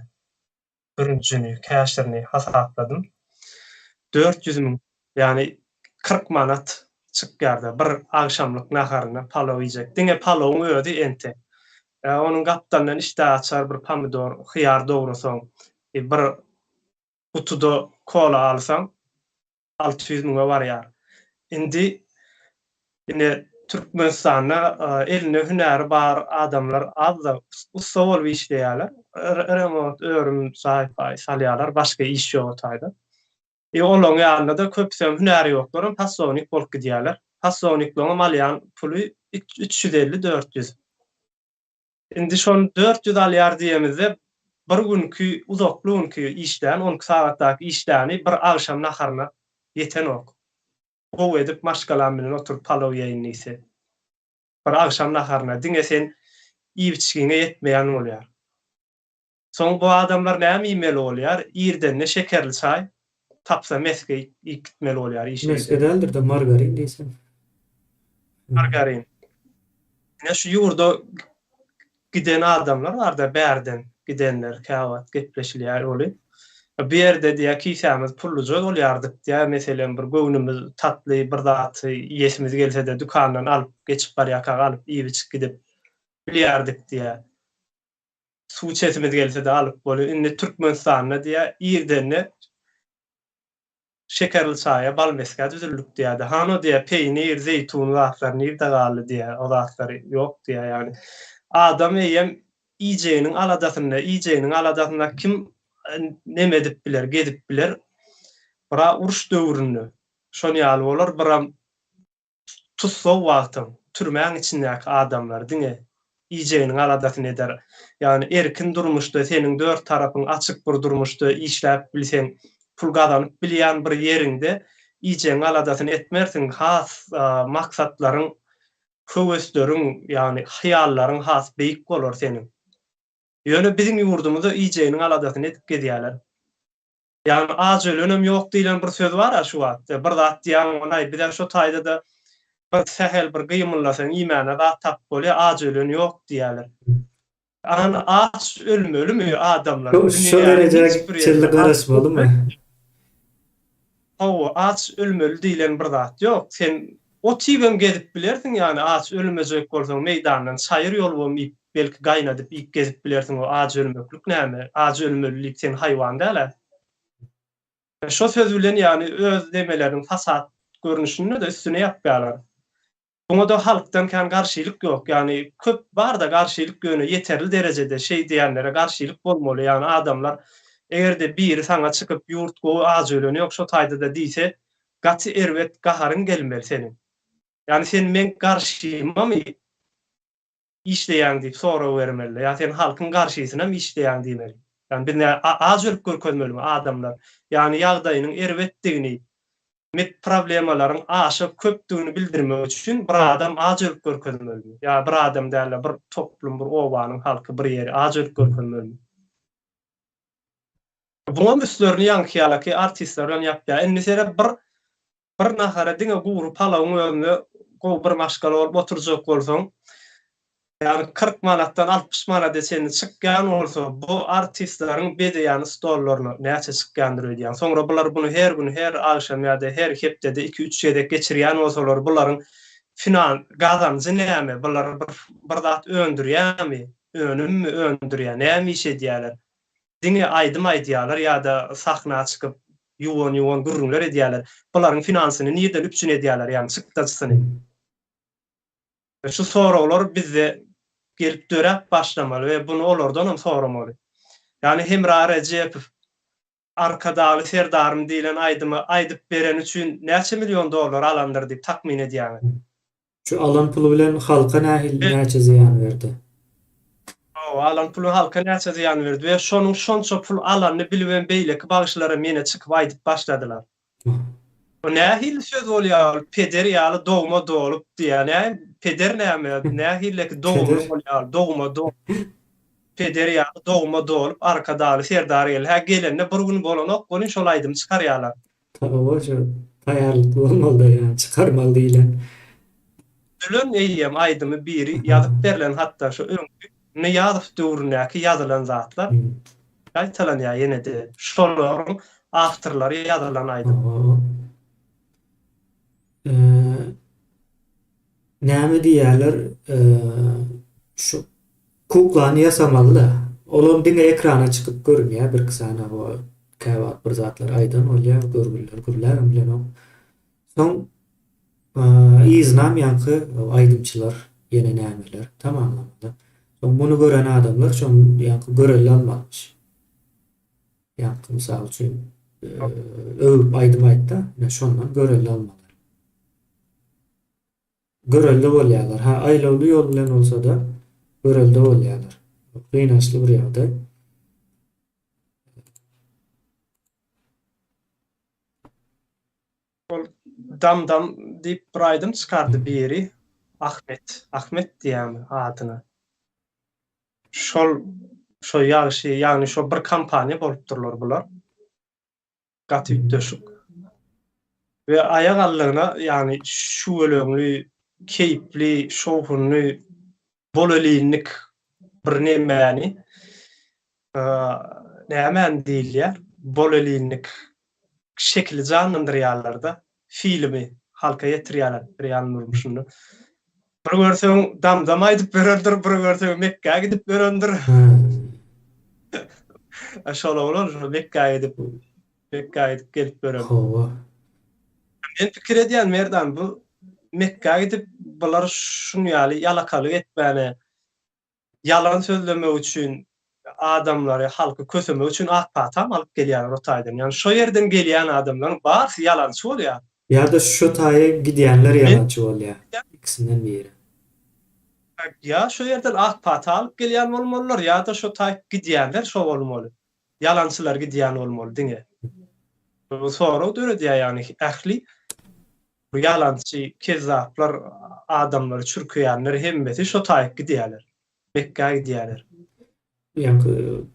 bürünjini, käşirini hasapladym. 400 müň, ýagny 40 manat çykýarda bir agşamlyk naharyna palaw iýjek. Diňe palawyň özi entek. Onuň gapdalyndan işdäaçar bir pomidor, hyýar dograsaň, bir gutuda kola alsaň, 600 müňe barýar. Indi ine Türkmenistanda elinde hünäri bar adamlar az-da, ussa bolup işleýärler. Remont, örüm, jaý-paý salýarlar, başga iş ýok o taýda. E olaň ýanynda-da köpüsem hünäri ýoklaram passownik bolup gidýärler. Passowniklaňam alýan puly 350, 400. Indi şony 400 alýar diýemizde bir günki uzakly günki işlän, on iki sagatdaky işläni bir agşam naharyna ýetenok. Gowy edip maşgalam bilen oturyp palaw iýeýin diýse. Bir agşam naharyna diňe sen iýip-içgiňe ýetmeýän bolýar. Soň bu adamlar näme iýmeli bolýar? Irdende şekerli çaý, tapsa mesge iýip gitmeli bolýar işe Mesge gidende. däldir-de, margarin diýseň. Margarin. Ine şu ýurda giden adamlar bar-da, bärden gidenler käwagt gepleşilýär ol. Bu ýerde diýýär, kisämiz pulluja bolýardyk diýýär, meselem bir göwnümiz tatly bir zat iýesimiz gelse-de dükandan alyp geçip barýarkak alyp iýip-içip gidip bilýärdik diýýär. Suw içesimiz gelse-de alyp bolýar. Indi Türkmenistanda diýýär, irdende şekerli çaýa balmeskä düzüldik diýýär-de. Hany o diýýär, peýnir, zeýtun zatlar nirde galdy diýýär, o zatlary ýok diýýär. Ýagny adam eýýäm iýjeginiň aladasynda, iýjeginiň aladasynda kim neme edip biler, gezip biler. Bir-ä uruş döwründe şon ýaly bolar, biram Tussag wagtyň türmäň içindäki adamlar diňe iýjeginiň aladasyny eder. Ýagny erkin durmuşda seniň dört tarapyň açyk bir durmuşda işläp bilseň, pul gazanyp bilýän bir ýeriňde iýjegiň aladasyny etmersiň, has maksatlaryň, höwesleriň, ýagny hyýallaryň has beýik bolar seniň. Ýöne biziň ýurdumyzda iýjeginiň aladasyny edip gezýärler. Ýagny aç ölenem ýok diýlen bir söz bar-a şu wagt. Bir zat diýýäň ony-aý, biz-ä şo taýda-da bir sähel bir gymyldasaň iýmäne zat tapyp bolýar, aç ölen ýok diýýärler. Ana aç ölmelimi adamlar? Şo derejä çenli garaşmalymy? Hawa, aç ölmeli diýlen bir zat ýok. Sen ot iýibem gezip bilersiň, ýagny aç ölmejek bolsaň meýdandan çaýyr ýolubam iýip, belki gaýnadyp iýip gezip bilersiň, o aç ölmeklik näme? Aç ölmeli diýip sen haýwan däl-ä. Şo söz bilen ýagny öz nemeleriniň fasad görnüşinde-de üstüne ýapýarlar. Buňada halkdan kän garşylyk ýok, ýagny köp barda garşylyk ýöne ýeterli derejede şeý diýenlere garşylyk bolmaly, ýagny adamlar egerde biri saňa çykyp ýurt gowy ajy ölen ýok şo taýdada diýse gaty erbet gaharyň gelmeli seniň. Ýagny sen meň garşymamy işleýäň diýip sorag bermeli, ýa sen halkyň garşysynamy işleýäň diýmeli. Ýagny biz nä aç ölüp görkezmelimi adamlar, ýagny ýagdaýynyň erbetdigini, met problemalaryň aşa köpdügini bildirmek üçin bir adam aç ölüp görkezmelimi? Ýa bir adam däl-de bir toplum, bir obanyň halky bir ýeri aç ölüp görkezmelimi? Buňam üstlerini ýaňky ýalaky artistler bilen ýapýar. Indi seret bir Bir nahara diňe gury palawyň özüne gowy bir maşgala bolup oturjak bolsaň, ýagny 40 manatdan 60 manada çenli çykýan bolsa, bu artistleriň bezeýän stollaryna näçe çykýandyr öýdýäň. Soňra bular buny her gün, her agşam ýa-da her hepdede iki-üç gezek geçirýän bolsalar, bularyň finan gazanjy näme? Bular bir bir zat öndürýärmi? Önümmi öndürýär? Näme iş edýärler? Diňe aýdym aýdýarlar ýa-da sahna çykyp ýuwan-ýuwan gürrüňler edýärler. Bularyň finansyny nirden üpjün edýärler, ýagny çykdajysyny? Şu soraglar bizde gelip döräp başlamaly we buny olardan hem soramaly. Ýagny Hemra Rejepow Arkadagly Serdarym diýlen aýdymy aýdyp bereni üçin näçe million dollar alandyr diýip takmyn edýäňiz? Şu alan puly bilen halka nähili näçe zyýan berdi? Hawa, alan puly halka näçe zyýan berdi we şonuň şonça pul alanyny bilibem beýleki bagşylaram ýene çykyp aýdyp başladylar. O nähili söz bolýar ol peder ýaly dogma dolup diýýär. Näme peder näme? Nähileki dogumly bolýar ol dogma dolup. Peder ýaly dogma dolup Arkadagly Serdar geldi. Hä gelende bir gün bolanok welin şol aýdymy çykarýarlar. Hawa şo taýýarlykly bolmalyda ýa çykarmaly diýlen. Düzülen eýýäm aýdymy biri ýazyp berlen hatda şo öňki Nyýazow döwründäki ýazylan zatlar gaýtalanýar ýenede şolaryň awtorlary ýazylan aýdym. Näme diýýärler şu kuklany ýasamalyda olam diňe ekrana çykyp görünýär birki sany o käwagt bir zatlar aýdan bolýar görgüliler gürläbem bilenok soň yzynam ýaňky aýdymçylar ýene nämeler tamamlamaly soň muny gören adamlar şoň ýaňky görelde almalymyş ýaňky mysal üçin öwüp aýdym aýtda ine şondan görelde almaly. Görelde bolýarlar. Ha, aýlawly ýol bilen bolsa-da, görelde bolýarlar. Gynançly bir ýagdaý. Ol Dam-dam diýip bir aýdym çykardy biri. Ahmet, Ahmet diýýärmi adyna. Şol şo ýagşy, ýagny şo bir kompaniýa bolupdyrlar bular. Gaty üýtgeşik. We aýak aldygyna, ýagny şüweleňli, keýpli, şowhunly, bolelinlik bir nemäni, nämäni diýilýär, bolelinlik şekili janlandyrýarlar-da, filmi halka ýetirýärler real durmuşynda. Bir görseň Damdam aýdyp berendir, bir görseň Mekgä gidip berendir. Şol oglan şo Mekgä gidip, Mekgä gidip gelip ýören. Hawa. Men pikir edýän Merdan bu Mekgä gidip bular şuň ýaly ýalakalyk etmäne ýalan sözlemek üçin adamlary halky kösemek üçin ak patam alyp gelýärler o taýdan. Ýagny şo ýerden gelýän adamlaryň barysy ýalançy bolýar. Ýa-da şo taýa gidýänler ýalançy bolýar. Ikisinden biri. Ýa şo ýerden ak pata alyp gelýän bolmalylar ýa-da şo taýyp gidýänler şo bolmaly. Ýalançylar gidýän bolmaly diňe. Bu sorag döredýär ýagny ähli bu ýalançy kezzaplar adamlary çürkeýänler hemmesi şo taýyp gidýärler. Mekgä gidýärler. Ýaňky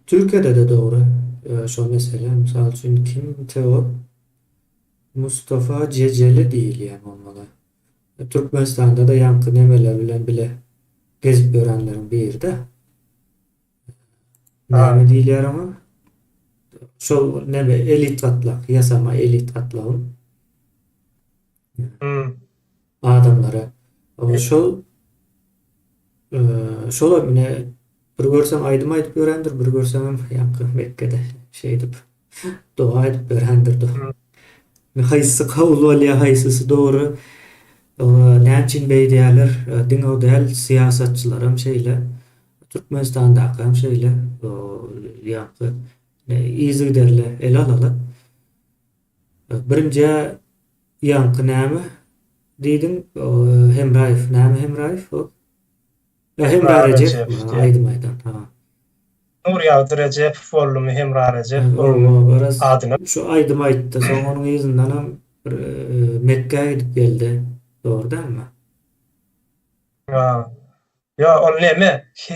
Türkiýede-de dogry şo mesele. Mysal üçin kim Teot Mustafa Jejeli diýilýän bolmaly. Türkmenistanda-da ýaňky nemeler bilen bile gezip ýörenleriň biri-de. Näme diýilýär oňa? Şol neme elit gatlak, ýasama elit gatlagyň adamlary. Şol şolam ine bir görseň aýdym aýdyp ýörendir, bir görseňem ýaňky Mekgede şeýdip doga edip ýörendir. Haýsysy kabul bolýar, haýsysy dogry. Näme üçin beýdýärler? Diňe o däl, syýasatçylaram şeýle. Türkmenistandaky hem şeýle. Ýaňky yzygiderli ele alaly. Birinjä ýaňky näme diýdiň? Hemraýew. Näme Hemraýew o? Hemra Rejepow aýdym aýdan. Ha. Nurýagdy Rejepow boldumy, Hemra Rejepow boldumy? Garaz, şu aýdym aýtdy. Soň onuň yzyndanam bir Mekgä gidip geldi. Dogry dälmi? Ha. Ýok, ol neme?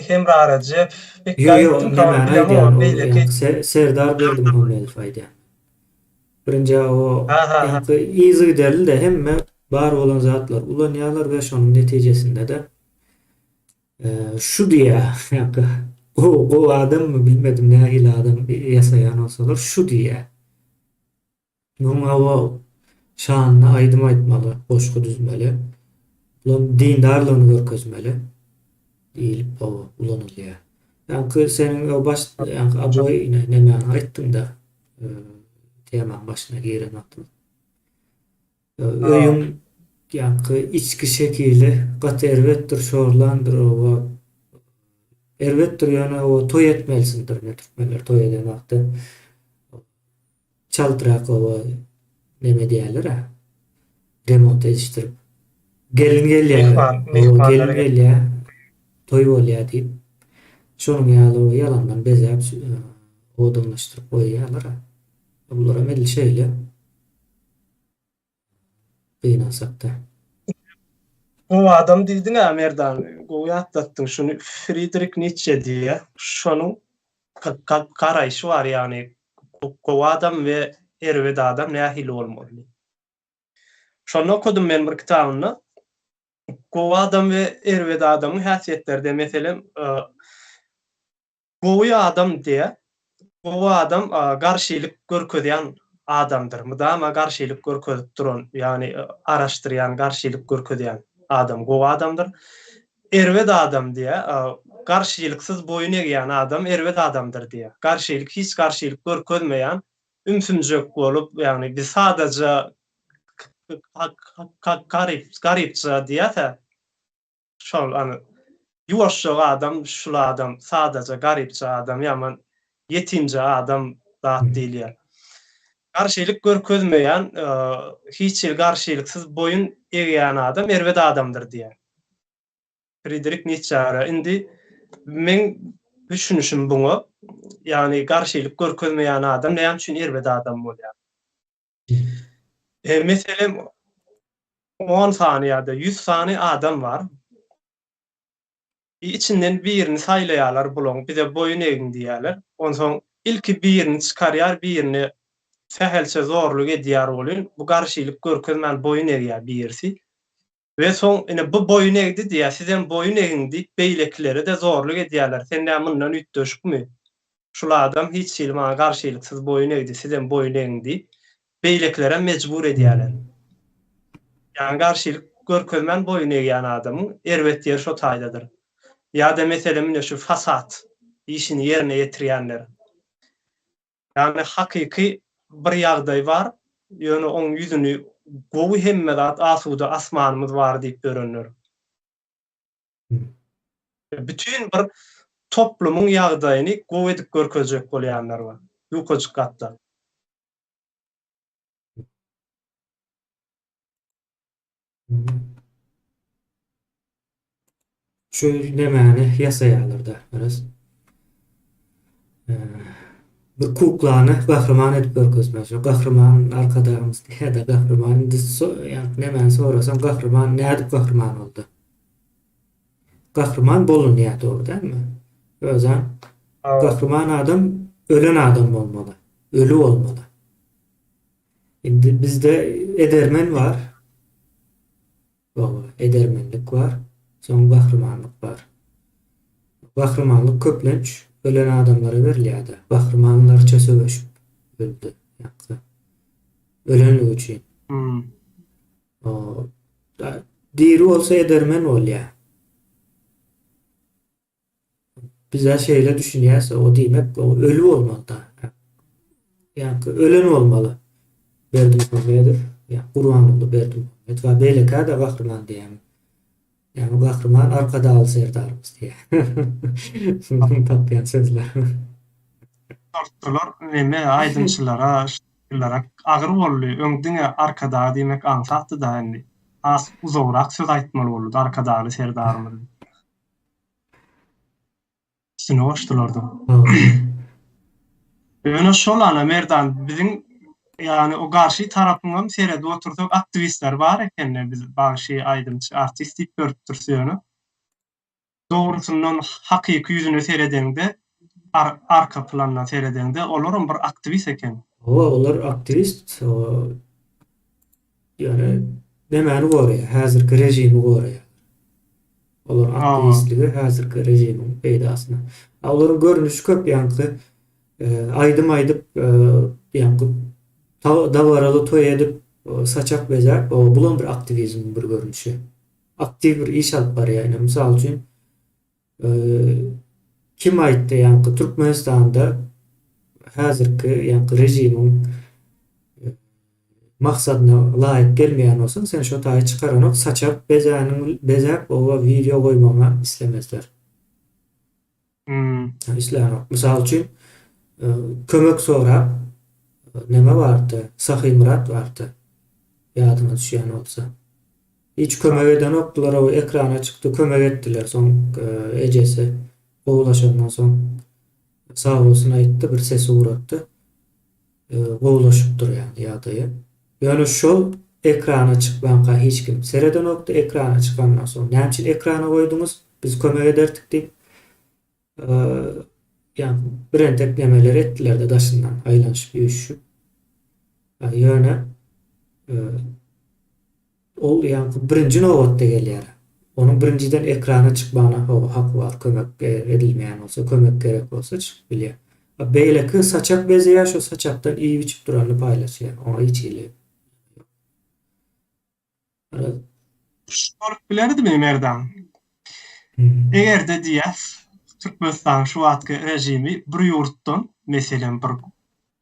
Hemra Rejepow Mekgä gitdimi? Ýok, ýok, nämäni aýdýan? Ol Serdar Berdimuhamedow aýdýan. Birinji o ýaňky yzygiderli-de hemme bar bolan zatlary ulanýarlar we şonuň netijesinde-de şu diýýär ýaňky gowy gowy adammy bilmedim nähili adam ýasaýan bolsalar şu diýýär. Munuň hawa şanyna aýdym aýtmaly, goşgy düzmeli. Bulam dindarlygyny görkezmeli diýlip hawa ulanylýar. Ýaňky seniň o baş ýaňky oboý nemäňi aýtdyňda temaň başyna giren wagtyň. Öýüň ýaňky içki şekili gaty erbetdir, şorlandyr oba. Erbetdir ýöne oba toý etmelisindir ine türkmenler toý eden wagty çaltrak oba neme diýerler-ä remont edişdirip. Gelin gelýär, oba gelin gelýär, toý bolýar diýip. Şonuň ýaly oba ýalandan bezäp owadanlaşdyryp goýýarlar-a. Bularam edil şeýle. Gynansakda. Gowy adam diýdiň-ä Merdan, gowy ýatlatdyň şuny Fridrik Nitşe diýýär. Şonuň garaýşy bar, ýagny gowy adam we erbet adam nähili bolmaly diýip. Şonda okadym men bir kitabynda. Gowy adam we erbet adamyň häsiýetleri diýip, meselem, Gowy adam diýýär. Gowy adam garşylyk görkezýän adamdyr. Mydama garşylyk görkezip duran, ýagny araşdyrýan, garşylyk görkezýän adam gowy adamdyr. Erbet adam diýýär, garşylyksyz boýun egýän adam erbet adamdyr diýýär. Garşylyk, hiç garşylyk görkezmeýän, ümsümjek bolup, ýagny biz sadaja garyp, garypja diýýär-de. Şol hany ýuwaşjak adam şul adam sadaja garypja adam ýaman ýetimje adam zat diýilýär. Garşylyk görkezmeýän hiç hili garşylyksyz boýun egýän adam erbet adamdyr diýýär. Fridrik Nitşe görä indi meň düşünişim buňa ýagny garşylyk görkezmeýän adam näme üçin erbet adam bolýar? Meselem On sany ýa-da ýüz sany adam bar. Içinden birini saýlaýarlar bulaň, bize boýun egiň diýýärler. Onsoň ilki birini çykarýar, birini sähelçe zorluk edýär welin, bu garşylyk görkezmän boýun egýär birisi. We soň ine bu boýun egdi diýýär, sizem boýun egiň diýip beýlekilere-de zorluk edýärler. Sen näme mundan üýtgeşikmi? Şul adam hiç hili maňa garşylyksyz boýun egdi, sizem boýun egiň diýip, beýlekilerem mejbur edýärler. Ýagny garşylyk görkezmän boýun egýän adamyň erbet ýeri şo taýdadyr. Ýa-da meselem ine şu fasad işini ýerine ýetirýänler. Ýagny hakyky bir ýagdaý bar, ýöne oň ýüzüni gowy hemme zat asuda asmanymyz bar diýip ýörenler. Bütin bir toplumyň ýagdaýyny gowy edip görkezjek bolýanlar bar. Ýukajyk gatlak. Şu nemäni ýasaýarlar-da, biraz. Bir kuklany gahryman edip görkezmek. Şu gahryman arkadagymyz diýýär-de, gahryman indi ýa nemäni sorasaň gahryman nädip gahryman boldy? Gahryman bolunýar, dogry dälmi? Özem gahryman adam ölen adam bolmaly, öli bolmaly. Indi bizde edermen bar. Hawa, edermenlik bar. Soň gahrymanlyk bar. Gahrymanlyk köplenç ölen adamlara berilýär-de. Gahrymanlarça söweşip öldi. Ýa-da ölenligi üçin. Hmm. O, diri bolsa edermen bolýar. Bizä şeýle düşünýäs, o diýmek o öli bolmaly-da. Ýaňky ölen bolmaly. Berdimuhamedow, ýa Gurbanguly Berdimuhamedow, a beýlekä-de gahryman diýýäň. Ýagny gahryman Arkadagly Serdarymyz diýýär. Şundan tapýan sözlerimi. Sortdular neme aýdymçylara, şahyrlara agyr boldy. Öň diňe Arkadag diýmek aňsatdy-da indi. Has uzagrak söz aýtmaly boldy Arkadagly Serdarymyz diýip. Üstüne goşdular-da. Ýöne şol ana Merdan biziň ýagny o garşy tarapyňam seredip otursak aktiwistleri bar ekende biz bagşy, aýdymçy, artist diýip görüpdiris ýöne. Dogrusyndan hakyky ýüzüne seredeňde arka plandan seredeňde olaram bir aktiwist eken. Hawa olar aktiwist Ýöne nämäni goraýar? Häzirki režimi goraýar. Olaryň aktiwistligi häzirki režimiň peýdasyna. A olaryň görnüşi köp, ýaňky aýdym aýdyp, ýaňky dabaraly toý edip, saçak bezäp, bulam bir aktiwizmiň bir görnüşi. Aktiw bir iş alyp barýar. Ine, mysal üçin, Kim aýtdy ýaňky Türkmenistanda häzirki ýaňky režimiň maksadyna laýyk gelmeýän bolsaň sen şo taýy çykaranok saçak bezäniň bezäp oba wideo goýmagyňa islemezler. Hmm. Islänok. Mysal üçin kömek sorap neme bardy? Sahymyrat bardy. Ýadyňa düşýän bolsa. Hiç kömek edenokdylar o ekrana çykdy kömek etdiler soň ejesi gowulaşandan soň sagbolsun aýtdy bir ses ugratdy gowulaşypdyr ýagny ýagdaýy ýöne şol ekrana çykmanka hiç kim seredenokdy ekrana çykandan soň näme üçin ekrana goýduňyz biz kömek ederdik diýip Ýa birentek nemeler etdiler-de daşyndan aýlanyşyp üýşüşip. Ýöne ol ýaňky birinji nobatda gelýär. Onuň birinjiden ekrana çykmagyna hawa haky bar, kömek edilmeýän bolsa, kömek gerek bolsa çykyp bilýär. Beýleki saçak bezeýär, şo saçakdan iýip-içip duranyny paýlaşýar. Oňa hiç hili Şu bolup bilerdimi Merdan? Eger-de diýýäs, Türkmenistanyň şu wagtky režimi bir ýurtdan, meselem, bir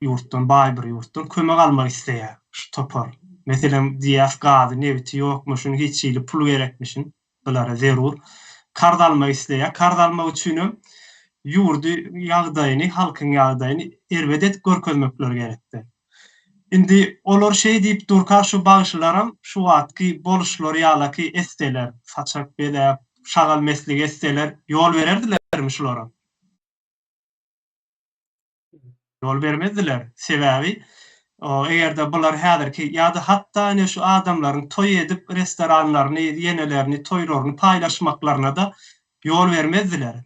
ýurtdan, baý bir ýurtdan kömek almak isleýär şu topar. Meselem, diýýäs, gazy, nebiti ýokmuşyn, hiç hili pul gerekmişin, bulara zerur. Karz almak isleýär. Karz almak üçinem ýurdy ýagdaýyny, halkyň ýagdaýyny erbet edip görkezmekleri gerekdi. Indi olar şeý diýip durka şu bagşylaram şu wagtky boluşlary ýalaky etseler, saçak bezäp, şagal meslik etseler ýol bererdilermi şulara? Ýol bermezdiler. Sebäbi eger-de bular häzirki ýa-da hatda ine şu adamlaryň toý edip restoranlaryny, ýenelerini, toýlaryny paýlaşmaklaryna-da ýol bermezdiler.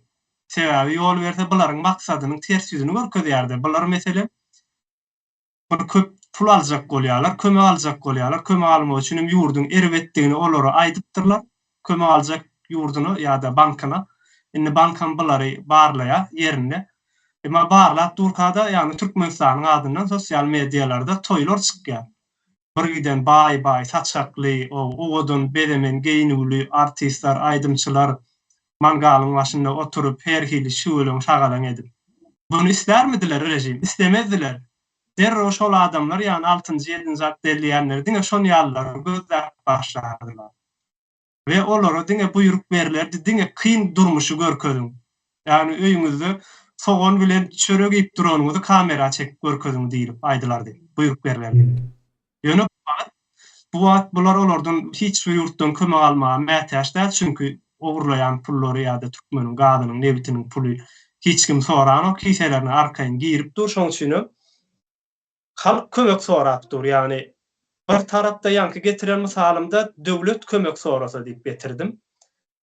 Sebäbi ýol berse bularyň maksadynyň ters ýüzüni görkezýärdi. Bular meselem bir köp pul aljak bolýarlar, kömek aljak bolýarlar. Kömek almak üçin hem ýurduň erbetdigini olara aýdypdyrlar. Kömek aljak ýurduna ýa-da bankyna. Indi bankam bulary barlaýar ýerinde. Emma barlap durka-da, ýagny Türkmenistanyň adyndan sosial medialarda toýlar çykýar. Bir giden baý-baý saçakly, owadan bezemen geýnüwli artistler, aýdymçylar mangalyň başynda oturyp her hili şüweleň-şagalaň edip. Muny islärmidiler režim? Islemezdiler. Derrew şol adamlar, ýagny altynjy, ýedinji otdel diýýänleri diňe şon ýalylary gözläp başlardylar. We olara diňe buýruk berlerdi, diňe kyn durmuşy görkeziň. Ýagny öýüňizde sogan bilen çörek iýip duranyňyzy kamera çekip görkeziň diýlip aýdylardy, buýruk berlerdi. Ýöne bu wagt, bu wagt bular olardan hiç bir ýurtdan kömek almaga mätäç däl, çünki ogurlaýan pullary ýa-da türkmeniň gazynyň, nebitiniň puly hiç kim soranok, kiselerine arkaýyn girip dur, şonuň üçinem halk kömek sorap dur, ýagny bir tarapda ýaňky getiren mysalymda döwlet kömek sorasa diýip getirdim.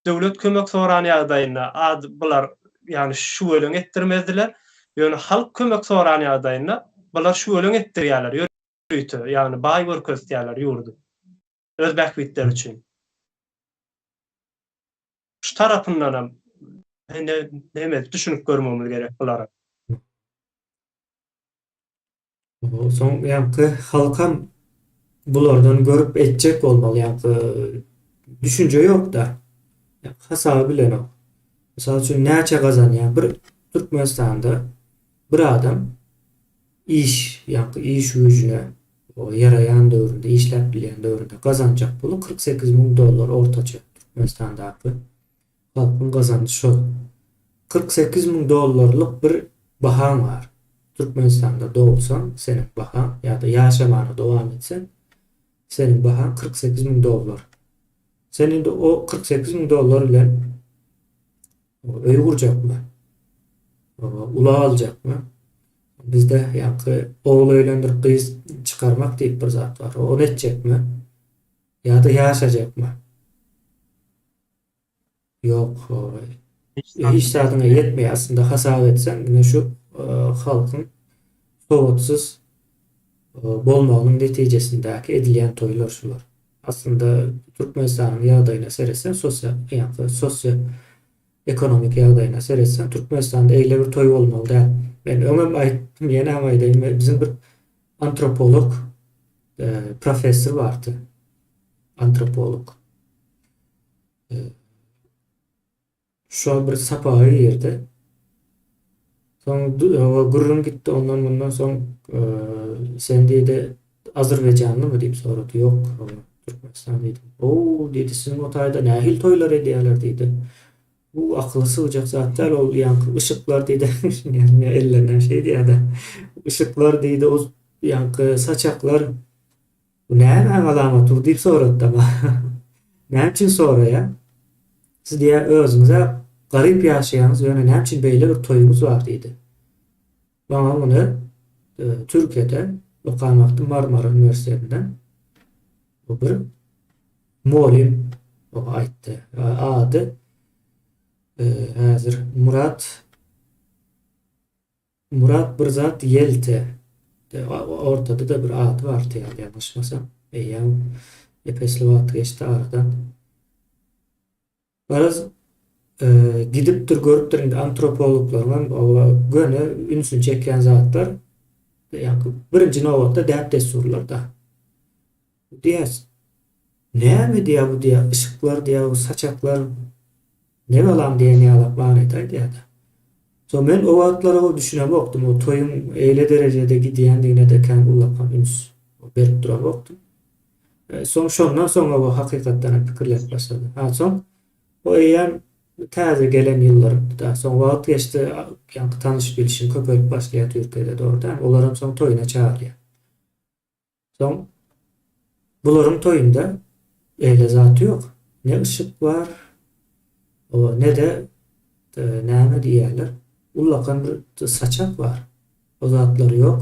Döwlet kömek soran ýagdaýynda ad bular ýagny şüweleň etdirmezdiler, ýöne halk kömek soran ýagdaýynda bular şüweleň etdirýärler, ýörite, ýagny baý görkezýärler ýurdy öz bähbitleri üçin. Şu tarapyndanam neme edip düşünip görmegimiz gerek bulara. Soň ýaňky halkam bulardan görüp etjek bolmaly ýaňky düşünje ýokda. Hasaby bilenok. Mysal üçin näçe gazanýar bir Türkmenistanda bir adam iş, ýaňky iş güýjüne ýaraýan döwründe, işläp bilýän döwründe gazanjak puly 48 müň dollar ortaça Türkmenistandaky halkyň gazanjy şol. 48 müň dollarlyk bir bahaň bar. Türkmenistanda dogulsaň, seniň bahaň ýa-da ýaşamana dowam etseň, seniň bahaň 48 müň dollar. Sen indi o 48 müň dollar bilen Öý gurjakmy? Ulag aljakmy? Bizde ýaňky ogul öýlendirip gyz çykarmak diýip bir zat bar. Ony etjekmi? Ýa-da ýaşajakmy? Ýok. Hiç zadyňa ýetmeýär. Aslynda hasap etseň, ine şu halkyň sowatsyz bolmagynyň netijesindäki edilýän toýlar şular. Aslynda Türkmenistanyň ýagdaýyna seretseň, sosial, ýa-da sosio ekonomik ýagdaýyna seretseň, Türkmenistanda eýle bir toý bolmaly däl. Men öňem aýtdym, ýenem aýdaýyn, biziň bir antropolog professor bardy. Antropolog. Şo bir sapaga girdi. Soň gürrüň gitdi ondan mundan soň sen diýdi azerbaýjanlymy diýip sorady. Ýok, Türkmenistan diýdim. O diýdi, siziň o taýda nähili toýlar edýärler diýdi. Bu akyla sygjak zat däl ol ýaňky yşyklar diýdi. Ellerine şeý diýýärdi. Yşyklar diýdi, o ýaňky saçaklar Bu nämäň alamaty bu diýip sorady-da maňa. Näme üçin soraýaň? Siz diýýär, özüňiz-ä garyp ýaşaýaňyz, ýöne näme üçin beýle bir toýuňyz bar diýdi. Maňa muny Türkiýede okan wagtym Marmara uniwersitetinde bu bir mugallym aýtdy. Ady häzir Murat Murat bir zat ýelte. Ortada-da bir ady bardy ýaly ýalňyşmasam. Eýýäm ep-esli wagt geçdi aradan. Garaz, gidipdir, görüpdir indi antropologlaryň hem göni ünsüni çekýän zatlar ýaňky birinji nobatda däp-dessurlar-da. Diýýäs. Näme diýýär bu diýýär, yşyklar diýýär, bu saçaklar ne balam diýen ýalak manyda aýdýar-da. Soň men o wagtlar o düşünemokdym, o toýuň eýle derejede gidýändigine-de kän ullakan üns berip duramokdym. Soň şondan soň o hakykatdan hem pikirlenip başladym. Ha soň o eýýäm täze gelen ýyllarymdy-da. Soň wagt geçdi, ýaňky tanyş-bilişim köpelip başlaýar Türkiýede dogry dälmi? Olaram soň toýuna çagyrýar. Soň bularyň toýunda beýle zat ýok. Ne yşyk bar, ne-de näme diýýärler, ullakan bir saçak bar. O zatlar ýok.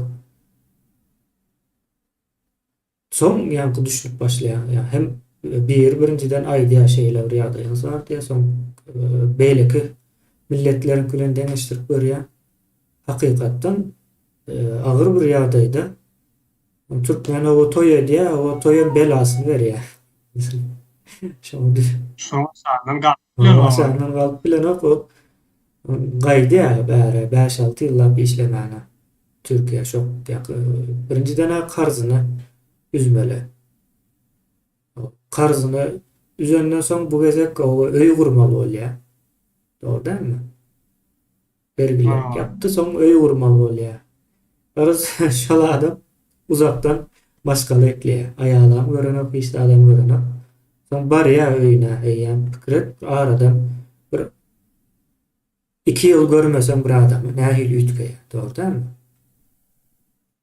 Soň ýaňky düşünip başlaýaň. Ýa hem biri birinjiden aýdýar şeýle bir ýagdaýyňyz bar diýýär, soň beýleki milletleriňki bilen deňeşdirip görýäň. Hakykatdan agyr bir ýagdaýda Türkmen oba toý edýär, oba toýam belasyny berýär. Şoňa düş. Şoň aşagyndan galyp bilenok. Aşagyndan galyp bilenok o. Gaýdýar bäri 5-6 ýyllap işlemäne. Türkiýe şok ýa birinjiden-ä karzyny üzmeli. Karzyny üzenden soň bu gezek oba öý gurmaly bolýar. Dogry dälmi? Bergilerini ýapdy, soň öý gurmaly bolýar. Garaz, şol adam uzakdan maşgala ekleýär. Aýalam görenok, hiç zadam görenok. Soň barýar öýüne, eýýäm pikir et, aradan bir iki ýyl görmeseň bir adamy nähili üýtgeýär, dogry dälmi?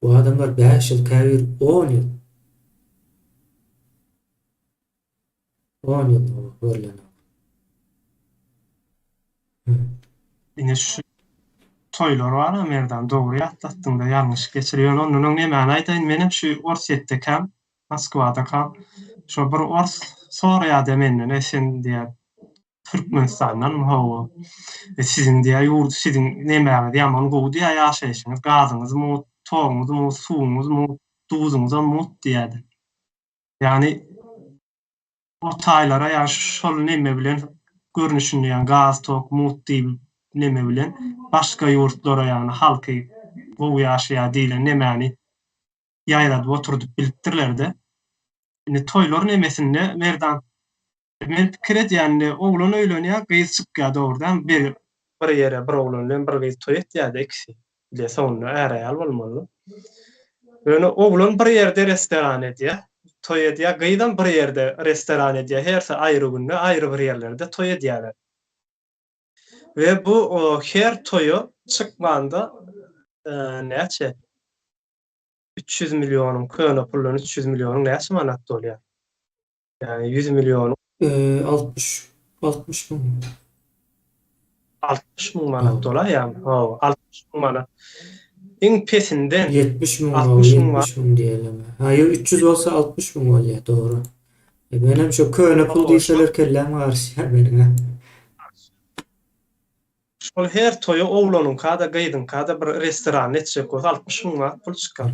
Bu adamlar bäş ýyl, käbiri on ýyl. On ýyl görlenok. Ine şu toýlar bar-a Merdan, dogry ýatlatdyň-da, ýalňyş geçir. Ýöne ondan öň nemäni aýdaýyn, menem şu Orsýetdekäm, Moskwadakäm, şo bir ors soraýar-da menden, e sen diýýär, Türkmenistandanmy? Hawa. E siziň diýýär, ýurt, siziň nemäňiz ýaman gowy diýýär, ýaşaýşyňyz, gazyňyz mugt, toguňyz mugt, suwuňyz mugt, duzuňyzam mugt diýýärdi. Ýagny o taýlara ýa şol neme bilen görnüşinde ýagny gaz tok mugt diýip neme bilen başga ýurtlara ýagny halky gowy ýaşaýar diýlen nemäni ýaýradyp oturdyp bilipdirlerde. Indi toýlar nemesinde Merdan men pikir edýän indi oglan öýlenýär gyz çykýar dogry dälmi bir Bir ýere bir oglan bilen bir gyz toý etýärde ikisi bile soňunda är-aýal bolmaly. Ýöne oglan bir ýerde restoran edýär, toý edýär, gyzam bir ýerde restoran edýär, hersi aýry günde aýry bir ýerlerde toý edýärler. We bu her toýa çykmanda näçe 300 millionyň köne puldan 300 millionyň näçe manat bolýar? Ýagny 100 millionyň. 60, 60 müň. 60 müň manat bolaýýarmy? Hawa, 60 müň manat. Iň pesinden 70 müň, hawa, 70 müň diýelim. Ha, ýok, 300 bolsa 60 müň bolýar, dogry. E, menem şo köne pul diýseler kelläm garyşýar meniň-ä. Şol her toýa oglanyňka-da, gyzyňka-da bir restoranda etjek bolsa 60 müň manat pul çykar.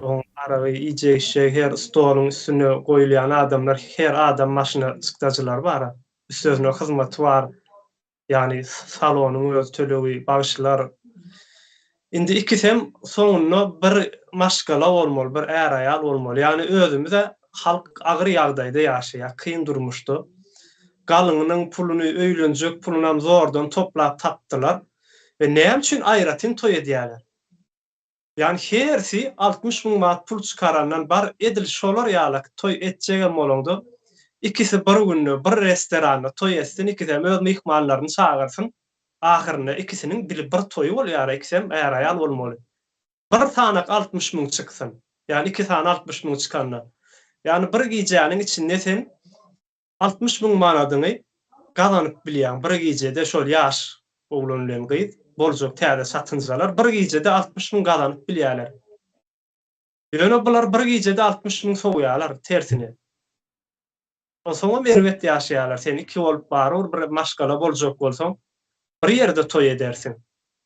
Oň aragy, iýjek-içjegi, her stoluň üstünde goýulýan adamlar, her adam başyna çykdajylary bar-a. Üstesine hyzmaty bar. Ýagny salonyň öz tölegi, bagşylar. Indi ikisem soňunda bir maşgala bolmaly, bir är-aýal bolmaly. Ýagny özümiz-ä halk agyr ýagdaýda ýaşaýar, kyn durmuşda. Galyňynyň puluny, öýlenjek pulunam zordan toplap tapdylar. We näme üçin aýratyn toý edýärler? Ýagny hersi 60 müň manat pul çykarandan bar edil şolar ýalak toý etjegem bolaňda ikisi bir günde bir restoranda toý etsin ikisem öz myhmanlaryny çagyrsyn ahyrynda ikisiniň dili bir toýy bolýara ikisem är-aýal bolmaly bir sanak 60 müň çyksyn ýagny iki sany 60 müň çykanda ýagny bir gijäniň içinde sen 60 müň manadyňy gazanyp bilýäň bir gijede şol ýaş oglan bilen gyz boljak täze çatynjalar bir gijede 60 müň gazanyp bilýäler. Ýöne bular bir gijede 60 müň sowýalar tersine. Onsoňam erbet ýaşaýalar sen iki bolup barybir bir maşgala boljak bolsaň bir ýerde toý edersiň.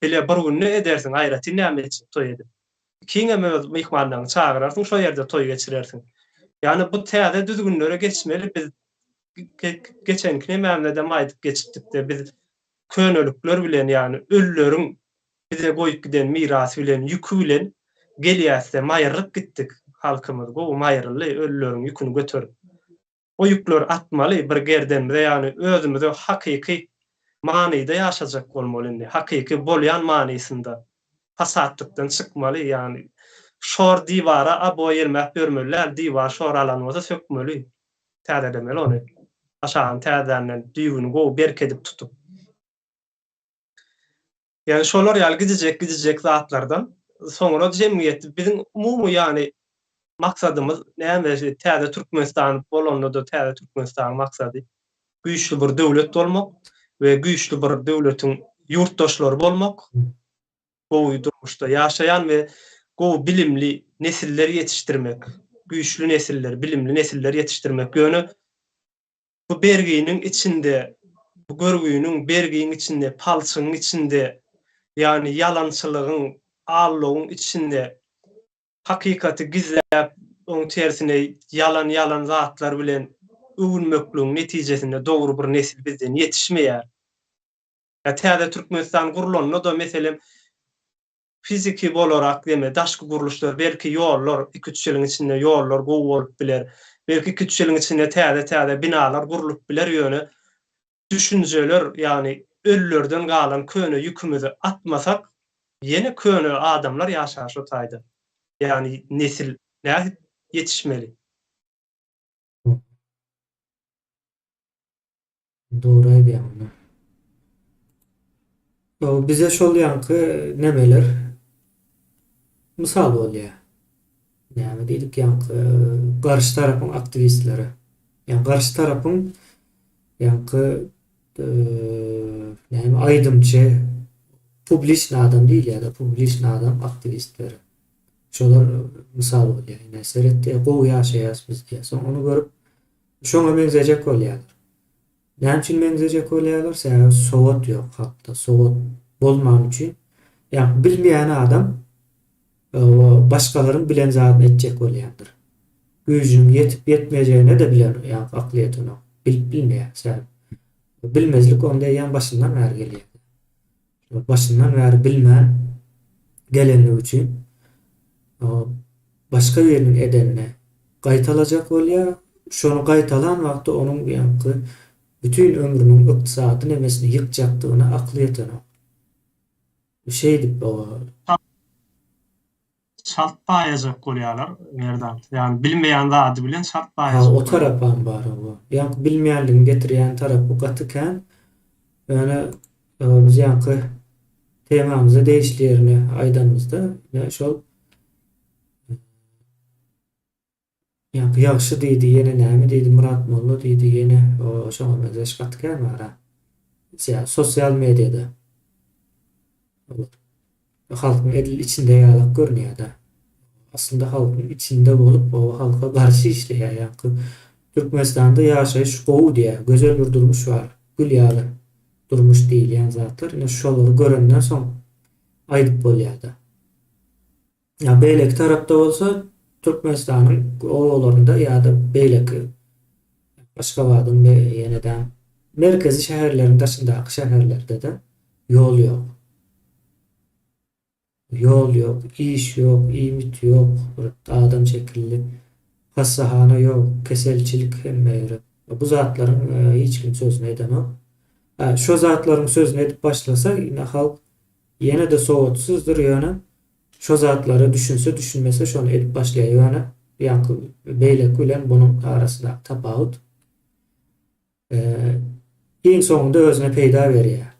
Bile bir günde edersiň aýratyn näme etjek toý edip. Ikiňem öz myhmanlaryňy çagyrarsyň, şo ýerde toý geçirersiň. Ýagny bu täze düzgünlere geçmeli biz geçenki nemämizedem aýdyp geçipdikde biz könelikler bilen ýagny ölüleriň bize goýup giden mirasy bilen ýüki bilen gelýäsde maýrylyp gitdik halkymyz gowy maýryldy ölüleriň ýüküni göterip. O ýükleri atmaly bir gerdenimize ýagny özümize hakyky manyda ýaşajak bolmaly indi hakyky bolýan manysynda fasadlykdan çykmaly ýagny şor diwara oboý ýelmäp ýörmeli däl diwar şor alan bolsa sökmeli täzelemeli ony aşagyny täzänden düýbüni gowy berk edip tutup. Ýagny şolar ýaly gijijek-gijijek zatlardan soňra jemgyýet biziň umumy ýagny maksadymyz näme täze Türkmenistan bolanda-da täze Türkmenistanyň maksady güýçli bir döwlet bolmak we güýçli bir döwletiň ýurtdaşlary bolmak, gowy durmuşda ýaşaýan we gowy bilimli nesiller ýetişdirmek, güýçli nesiller, bilimli nesiller ýetişdirmek. Ýöne Bu berginiň içinde, bu görgüniň, bergiň içinde, palçygyň içinde, ýagny ýalançylygyň, aldawyň içinde hakykaty gizläp, oň tersine ýalan-ýalan zatlar bilen öwünmekligiň netijesinde dogry bir nesil bizden ýetişmeýär. Ýa täze Türkmenistan gurlanda-da, meselem, Fiziki bolarak deme, daşky gurluşlar, belki ýollar, iki-üç ýylyň içinde ýollar gowy bolup biler. Belki iki-üç ýylyň içinde täze-täze binalar gurlup biler, ýöne düşünjeler, ýagny ölülerden galan köne ýükümizi atmasak, ýene köne adamlar ýaşar şo taýda. Ýagny nesil nädip ýetişmeli? Dogry aýdýaň onda. Bize şol ýaňky nemeler mysal bolýar. Näme diýdik ýaňky garşy tarapyň aktiwistleri. Ýa garşy tarapyň ýaňky näme aýdymçy publiçny adam diýilýär-de, publiçny adam aktiwistleri. Şolar mysal bolýar. Ine seret diýýär, gowy ýaşaýas biz diýýär. Soň ony görüp Şoňa meňzejek bolýarlar. Näme üçin meňzejek bolýarlar? Sebäbi sowat ýok halkda. Sowat bolmany üçin. Ýa bilmeýän adam başgalaryň bilen zadyny etjek bolýandyr. Güýjüniň ýetip ýetmejegine-de bilen ýa akly ýetenok. Bilip bilmeýär. Sebäbi bilmezlik onda eýýäm başyndan bäri gelýär. Başyndan bäri bilmän gelenligi üçin başga biriniň edenini gaýtalajak bolýar. Şony gaýtalan wagty onuň ýaňky bütin ömrüniň ykdysady nemesini ýykjakdygyna akly ýetenok. Şeýdip Çalt baýajak bolýarlar Merdan. Ýagny bilmeýän zady bilen çalt baýajak Ha, o tarapam bar hawa. Ýaňky bilmeýänligiň getirýän tarapy gaty kän. Ýöne biz ýaňky temamyza degişli ýerini aýdanymyzda ine şol Ýaňky ýagşy diýdi, ýene näme diýdi, Myrat molla diýdi, ýene şoňa meňzeş gaty kän bar-a. Sosial mediada. Halkyň edil içinde ýalak görünýär-de. Aslynda halkyň içinde bolup, o halka garşy işleýär. Ýaňky Türkmenistanda ýaşaýyş gowy diýýär, gözel bir durmuş bar, gül ýaly durmuş diýilýän zatlar. Ine şolary görenden soň aýdyp bolýar-da. Ýa beýleki tarapda bolsa Türkmenistanyň obalarynda ýa-da beýleki Aşgabadyň we ýene-de merkezi şäherleriň daşyndaky şäherlerde-de ýol ýok. Ýol ýok, iş ýok, iýmit ýok, bir adam şekilli hassahana ýok, keselçilik hemme ýere. Bu zatlaryň hiç kim sözüni edenok. Şo zatlaryň sözüni edip başlasa, ine halk ýene-de sowatsyzdyr ýöne Şo zatlara düşünse düşünmese şony edip başlaýar ýöne ýaňky beýleki bilen bunuň arasyndaky tapawut iň soňunda özüne peýda berýär.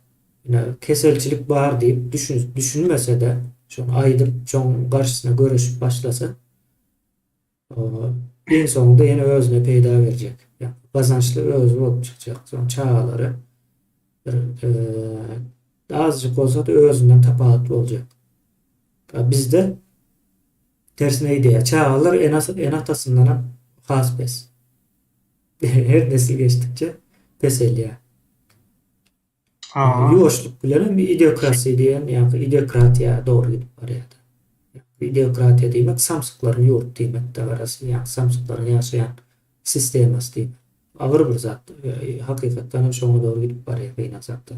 Ine keselçilik bar diýip düşünmesede şony aýdyp şoň garşysyna göreşip başlasa Iň soňunda ýene özüne peýda berjek. Gazançly özi bolup çykjak. Soň çagalary bir azajyk bolsa-da özünden tapawutly boljak. Bizde tersine gidýär. Çagalar ene-atasyndanam has pes. Her nesil geçdikçe peselýär. Ýuwaşlyk bilenem ideokrasiýa diýen, ýa-da ideokratiýa dogry gidip barýar. Ideokratiýa diýmek samsyklaryň ýurdy diýmek dabarasy, ýa samsyklaryň ýaşaýan sistemasy diýmek. Agyr bir zat. Hakykatdan hem şoňa dogry gidip barýar gynansakda.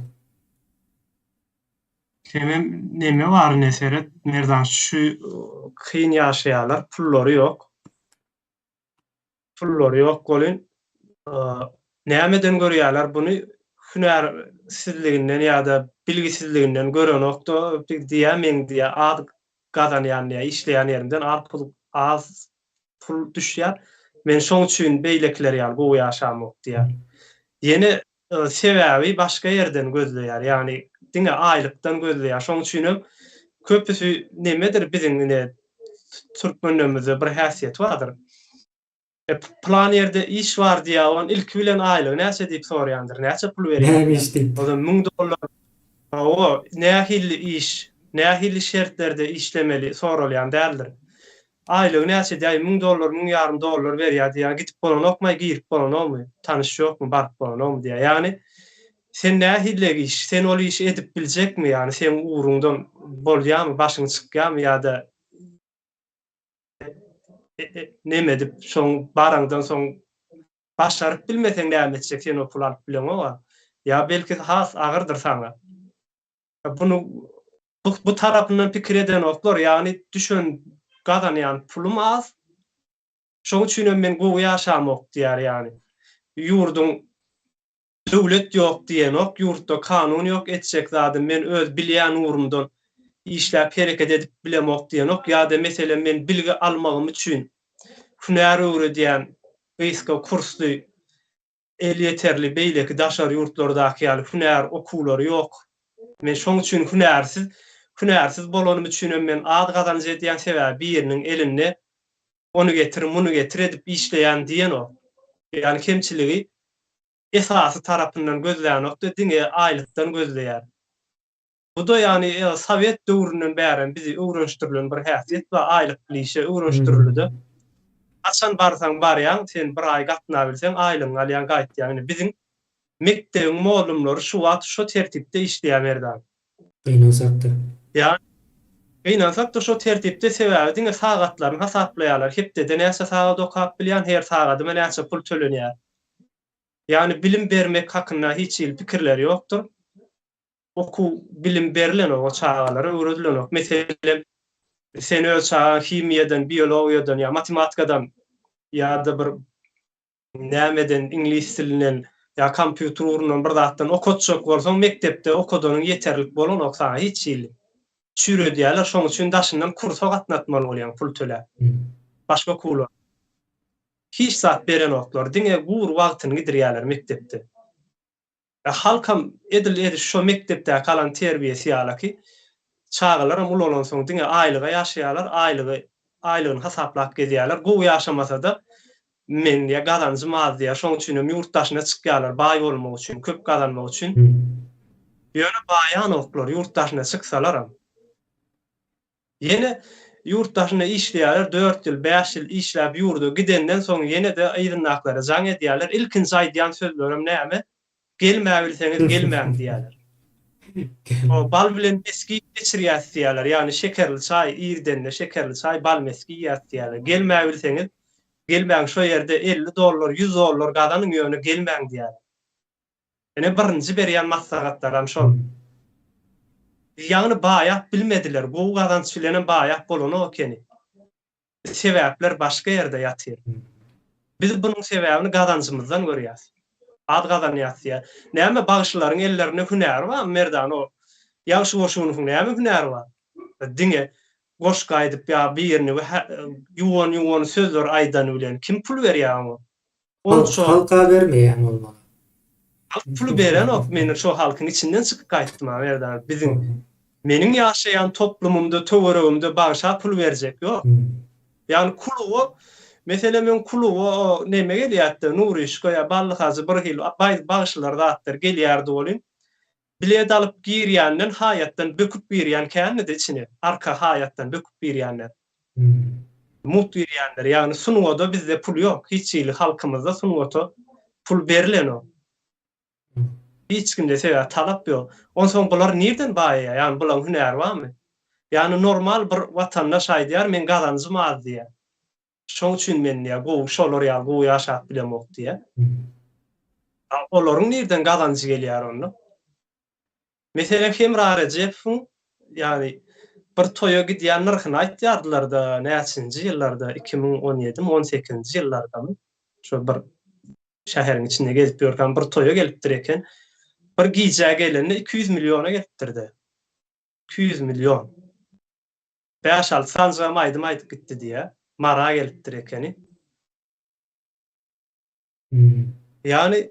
Hemem neme bar ine seret Merdan şu kyn ýaşaýarlar pullary ýok. Pullary ýok welin, nämeden görýärler buny, hünärsizliginden ýa-da bilgisizliginden görenok-da, diýýär, meň diýýär, az gazanýan diýýär, işleýän ýerimden az pul, az pul düşýär, men şoň üçin beýlekiler ýaly gowy ýaşamok diýýär. Ýene sebäbi başga ýerden gözleýär, ýagny diňe aýlykdan gözleýär. Şoň üçinem köpüsi nemedir biziň ine türkmenlerimizde bir häsiýeti bardyr. E, pylan ýerde iş bar diýýär, on ilki bilen aýlygy näçe diýip soraýandyr, näçe pul berýär Näme iş diýip. O zaman 1000 dollar Hawa, nähili iş, nähili şertlerde işlemeli soralýan däldir. Aýlygy näçe diýýär, 1000 dollar, müň ýarym dollar berýär diýýär, gidip bolanokmy, girip bolanokmy, tanyş ýokmy, baryp bolanokmy diýýär. Ýagny sen nähili iş, sen ol işi edip biljekmi, ýagny seň ugruňdan bolýarmy, başyň çykýarmy ýa-da neme edip, şoň baraňdan soň başaryp bilmeseň näme etjek, sen o puly alyp bileňok-a. Ýa belki has agyrdyr saňa. Bunu bu, bu tarapyndan pikir edenoklar, ýagny düşen gazanýan pulum az, şoň üçinem men gowy ýaşamok diýýär ýagny. Ýurduň. Döwlet ýok diýenok, ýurtda kanun ýok, etjek zadym men öz bilýän ugrumdan işläp hereket edip bilemok diýenok, ýa-da meselem men bilgi almagym üçin hünär öwredýän gysga kursly elýeterli beýleki daşary ýurtlardaky ýaly hünär okuwlary ýok. Men şoň üçin hünärsiz, hünärsiz bolanym üçinem men az gazanç edýän sebäbi biriniň elinde ony getir, muny getir edip işleýän diýenok. Ýagny kemçiligi esasy tarapyndan gözlänok-da diňe aýlykdan gözleýär. Bu-da ýagny sowet döwründen bärem bizi öwrenişdirilen bir häsiýet we aýlykly işe öwrenişdirildi-de. Haçan barsaň barýaň, sen bir aý gatnabilseň aýlygyňy alýaň gaýtýaň. Ine biziň mekdebiň mollumlary şu wagt şo tertipde işleýär Merdan. Gynansakda. Ýagny gynansakda şo tertipde sebäbi diňe sagatlaryny hasaplaýarlar. Hepdede näçe sagat okap bilýän, her sagadyma näçe pul tölenýär. Ýagny bilim bermek hakynda hiç hili pikirleri ýokdur. Okuw bilim berilenok o çagalara öwredilenok. Meselem, sen öz çagaň himiýadan, biologiýadan ýa matematikadan ýa-da bir nämeden iňlis dilinden ýa kompýuter ugrundan bir zatdan okatjak bolsaň mekdepde okadanyň ýeterlik bolanok saňa hiç hili. Çüýredýärler şoň üçin daşyndan kursa gatnatmaly bolýaň pul töläp. Başga okuwlar. Hiç zat berenoklar diňe gury wagtyny gidirýärler mekdepde. Halkam edil edil şo mekdepdäki alan terbiýesi ýalaky, çagalaram ulalansoň diňe aýlyga ýaşaýarlar, aýlygy aýlygyny hasaplap gezýärler, gowy ýaşamasada men diýýär gazanjym az diýýär, şoň üçinem ýurt daşyna çykýarlar baý bolmak üçin, köp gazanmak üçin. Ýöne baýanoklar ýurt daşyna çyksalaram. Ýene ýurt daşynda işleýärler, dört ýyl, bäş ýyl işläp ýurda gidenden soň ýene-de yzyndakylara jaň edýärler, ilkinji aýdýan sözlerem näme, gelmäbilseňiz gelmäň diýýärler. O bal bilen meski geçirýäs diýýärler, ýagny şekerli çaý, irdende şekerli çaý, bal meski iýýäs diýýärler. Gelmäbilseňiz gelmäň şo ýerde 50 dollar, 100 dollar gazanyň ýöne gelmäň diýýärler. Ine birinji berýän maslahatlaram şol. Ýagny baýap bilmediler, gowy gazanç bilenem baýap bolanok ekeni. Sebäpler başga ýerde ýatyr. Biz bunuň sebäbini gazanjymyzdan görýäs. Az gazanýas diýýär. Näme bagşylaryň ellerinde hünäri barmy Merdan o Ýagşy Goşunowyň näme hünäri bar? Diňe goşgy aýdyp ýa birini ýuwan-ýuwan sözler aýdany bilen kim pul berýär oňa? Onça. Halka bermeýän bolmaly. Halk puly berenok men şo halkyň içinden çykyp gaýtdym a Merdan biziň meniň ýaşaýan toplumymda töweregimde bagşa pul berjek ýok. Ýagny kluba meselem öň kluba o neme gelýärdi Nuryşka ýa Bally hajy bir hili bagşylar zatlar gelýärdi welin Bilet alyp girýänden haýatdan böküp girýän kändidi içine, arka haýatdan böküp girýänler. Mugt girýänler, ýagny sungada bizde pul ýok, hiç hili halkymyzda sungata pul berilenok. Hiç kimde sebäbi talap ýok. Onsoň bular nirden baýaýar, ýagny bulaň hünäri barmy? Ýagny normal bir watandaş aýdýar meň gazanjym az diýýär. Şoň üçin men diýýär, gowy şolar ýaly gowy ýaşap bilemok diýýär. A olaryň nirden gazanjy gelýär onda? Meselem Hemra Rejepowyň ýagny bir toýa gidýän nyrhyny aýtýardylar-da näçinji ýyllarda, 2017-mi, 18-nji ýyllardamy? Şo bir şäheriň içinde gezip ýörkäm bir toýa gelipdir eken. Bir gijä gelende 200 milliona gelipdir-de. 200 million. Bäş-alty sanjygam aýdym aýdyp gitdi diýýä. Mara gelipdir ekeni. Ýagny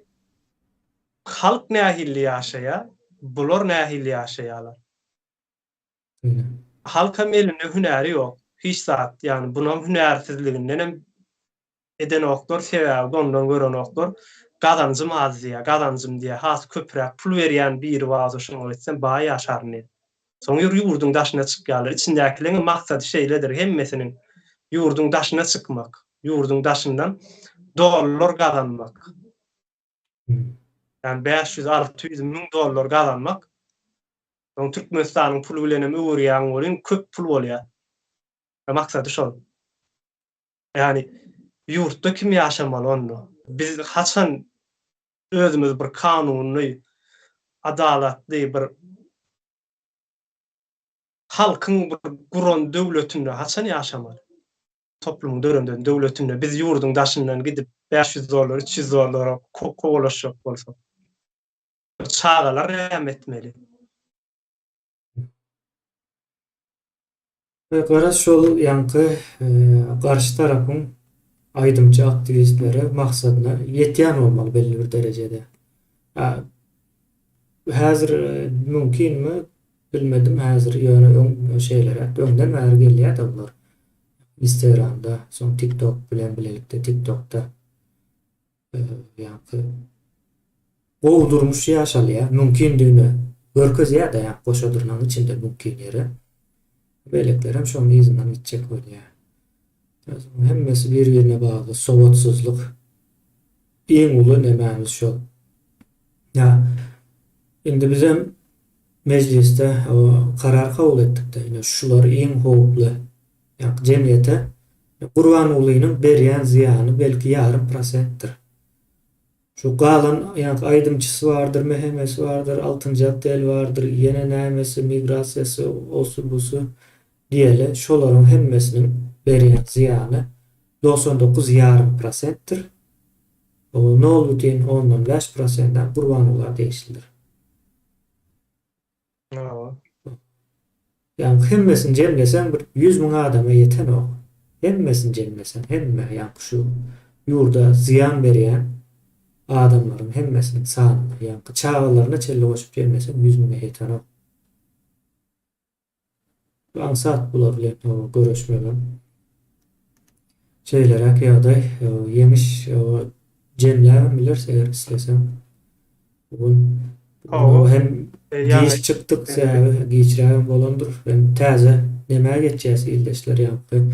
halk nähilli ýaşaýar, bular nähilli ýaşaýarlar. Halkam elinde hünäri ýok, hiç zat, ýagny bunam hünärsizligindenem Edenoklar sebäbi ondan görenoklar gazanjym az diýýär gazanjym diýýär has köpräk pul berýän biri barsa şoňa gitsem baý ýaşaryn diýýär. Soň ýur ýurduň daşyna çykýarlar içindäkileňem maksady şeýledir hemmesiniň ýurduň daşyna çykmak ýurduň daşyndan dollar gazanmak ýagny 500 600 1000 dollar gazanmak soň Türkmenistanyň puly bilenem öwürýäň welin köp pul bolýar maksady şol. Ýagny ýurtda kim ýaşamaly onda? Biz haçan özümiz bir kanuny, adalatly bir halkyň bir guran döwletinde haçan ýaşamaly? Toplumyň döreden döwletinde biz ýurduň daşyndan gidip 500 dollar, 300 dollara kowalaşjak bolsak. Çagalar näme etmeli? Garaz şol ýaňky garşy tarapyň aýdymçy aktiwistleri maksadyna ýetýän bolmaly belli bir derejede. Häzir mümkinmi bilmedim häzir ýöne öň şeýleräk öňden bäri gelýärdi bular. Instagramda soň TikTok bilen bilelikde TikTokda Ýaňky gowy durmuş ýaşalýar, mümkindigini görkezýär-de, ýaňky goşa dyrnagyň içinde mümkin ýeri. Beýlekilerem şonuň yzyndan gitjek bolýar. Hemmesi bir-birine bagly, sowatsyzlyk iň uly nemämiz şol. Ýa indi bizem mejlisde karar kabul etdik-de, ine şular iň howply Ýa jemgyýete Gurbangulynyň berýän zyýany belki ýarym prosentdir. Şu galan ýaňky aýdymçysy bardyr, mhemesi bardyr, altynjy otel bardyr, ýene nämesi, migrasiýasy, osy busy diýeli, şolaryň hemmesiniň berýän zyýany 99 ýarym prosentdir. O nol bütin ondan bäş prosendem Gurbangula degişlidir. Hawa. Ýaňky hemmesini jemleseň bir 100 müň adama ýetenok. Hemmesini jemleseň, hemme ýaňky şu ýurda zyýan berýän adamlaryň hemmesiniň sanyny, ýaňky çagalaryna çenli goşup jemleseň 100 müňe ýetenok. Aňsat bular bilen göreşmegem. Şeýleräk ýagdaý. Ýeňiş jemläbem bileris eger isleseň. Bu gün hem giç çykdyk sebäbi giçrägem bolandyr. Hem täze nämä geçýäs ildeşler ýaňky.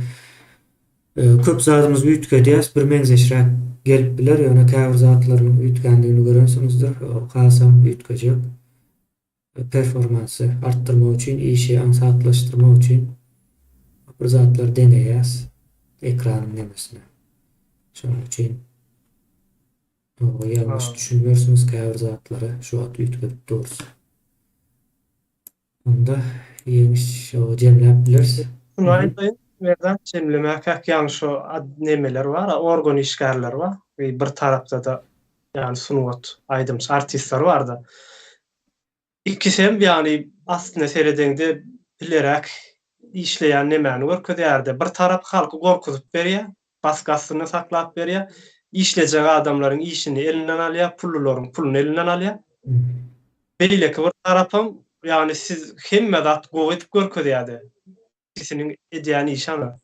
Köp zadymyzy üýtgedýäs bir meňzeşräk gelip biler ýöne käbir zatlaryň üýtgändigini görensiňizdir. Hasam üýtgejek. Performansy artdyrmak üçin, işi aňsatlaşdyrmak üçin bir zatlar deňeýäs ekranyň nemesine. Şonuň üçin ýalňyş düşünmersiňiz käbir zatlary şu wagt üýtgedip durus. Onda ýeňiş jemläp bileris. Şuny aýdaýyn, Merdan, jemlemäkäk ýaňy şu nemeler bar, organ işgärleri bar, bir tarapda-da ýagny sungat aýdymçy artistler barda. Ikisem ýagny aslyna seredeňde bileräk işleýän nemäni görkezýärdi. Bir tarap halky gorkuzyp berýär, basgy astynda saklap berýär. Işlejek adamlaryň işini elinden alýar, pullularyň puluny elinden alýar. Beýleki bir tarapam ýagny siz hemme zat gowy edip görkezýärdi. Ikisiniň edýän işi ana.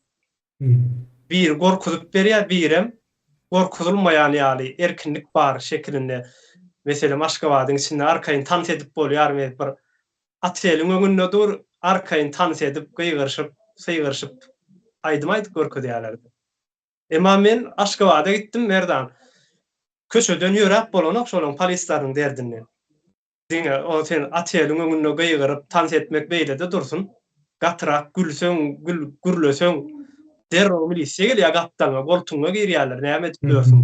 Biri gorkuzyp berýär, birem gorkuzylmaýan ýaly erkinlik bar şekilinde. Meselem, Aşgabadyň içinde arkaýyn tans edip bolýar, bir oteliň öňünde dur, arkaýyn tans edip, gygyryşyp, sygyryşyp aýdym aýdyp görkezýärlerdi. Emma men Aşgabada gitdim, Merdan. Köçeden ýöräp bolanok şolaryň polislarynyň derdinden. Diňe o sen oteliň öňünde gygyryp tans etmek beýlede dursun, gatyrak gülseň, gül, gürleseň derrew milisiýa gelýär gapdalyňa, goltugyňa girýärler, näme edip ýörsüň?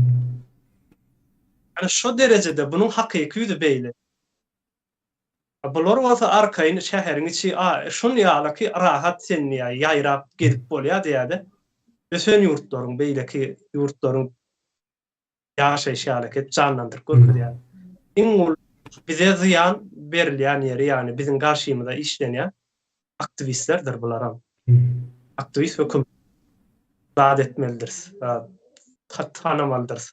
Ýani şo derejede bunuň hakyky ýüzi beýle. Bular bolsa arkaýyn şäheriň içi a şun ýalyky rahat sen diýýär, ýaýrap gezip bolýar diýýär-de. Ösen ýurtlaryň, beýleki ýurtlaryň ýaşaýşy ýaly edip janlandyryp görkezýär. Iň uly bize zyýan berilýän ýeri, ýagny biziň garşymyza işlenýän aktiwistlerdir bularam. Aktiwist höküm zat etmelidiris, tanamalydyrys.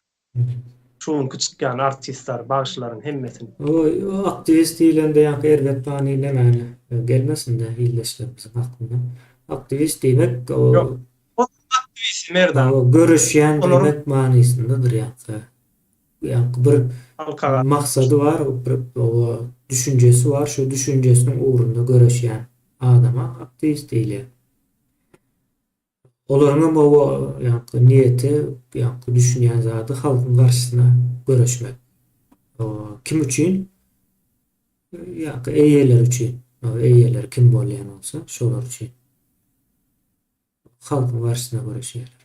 Şu günki çykýan artistler, bagşylaryň hemmesini. O aktiwist diýlende ýaňky erbet many nämäni gelmesin-de ildeşlerimiziň aklyna. Aktiwist diýmek o Ol aktiwist Merdan. Hawa, göreşýän diýmek manysyndadyr ýaňky. Ýaňky bir maksady bar, bir düşünjesi bar, şo düşünjesiniň ugrunda göreşýän adama aktiwist diýilýär. Olaryň hem oba ýaňky niýeti, ýaňky düşünýän zady halkyň garşysyna göreşmek. Kim üçin? Ýaňky eýeleri üçin. Eýeleri kim bolýan bolsa, şolar üçin. Halkyň garşysyna göreşýärler.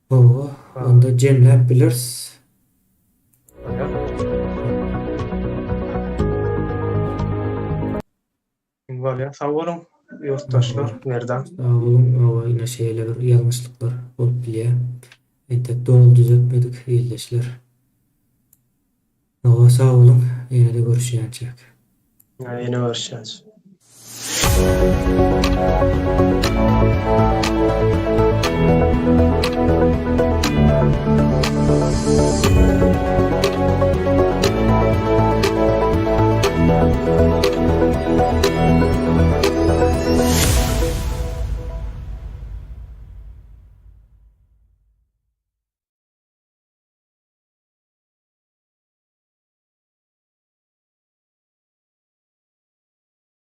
Hawa, onda jemläp bileris. Bolýar, sag boluň ýurtdaşlar, Merdan. Sag boluň, hawa ine şeýle bir ýalňyşlyklar bolup bilýär. Entek doly düzetmedik ildeşler. Hawa. Sag boluň, ýene-de görüşýänçäk. Ýene görüşýäs.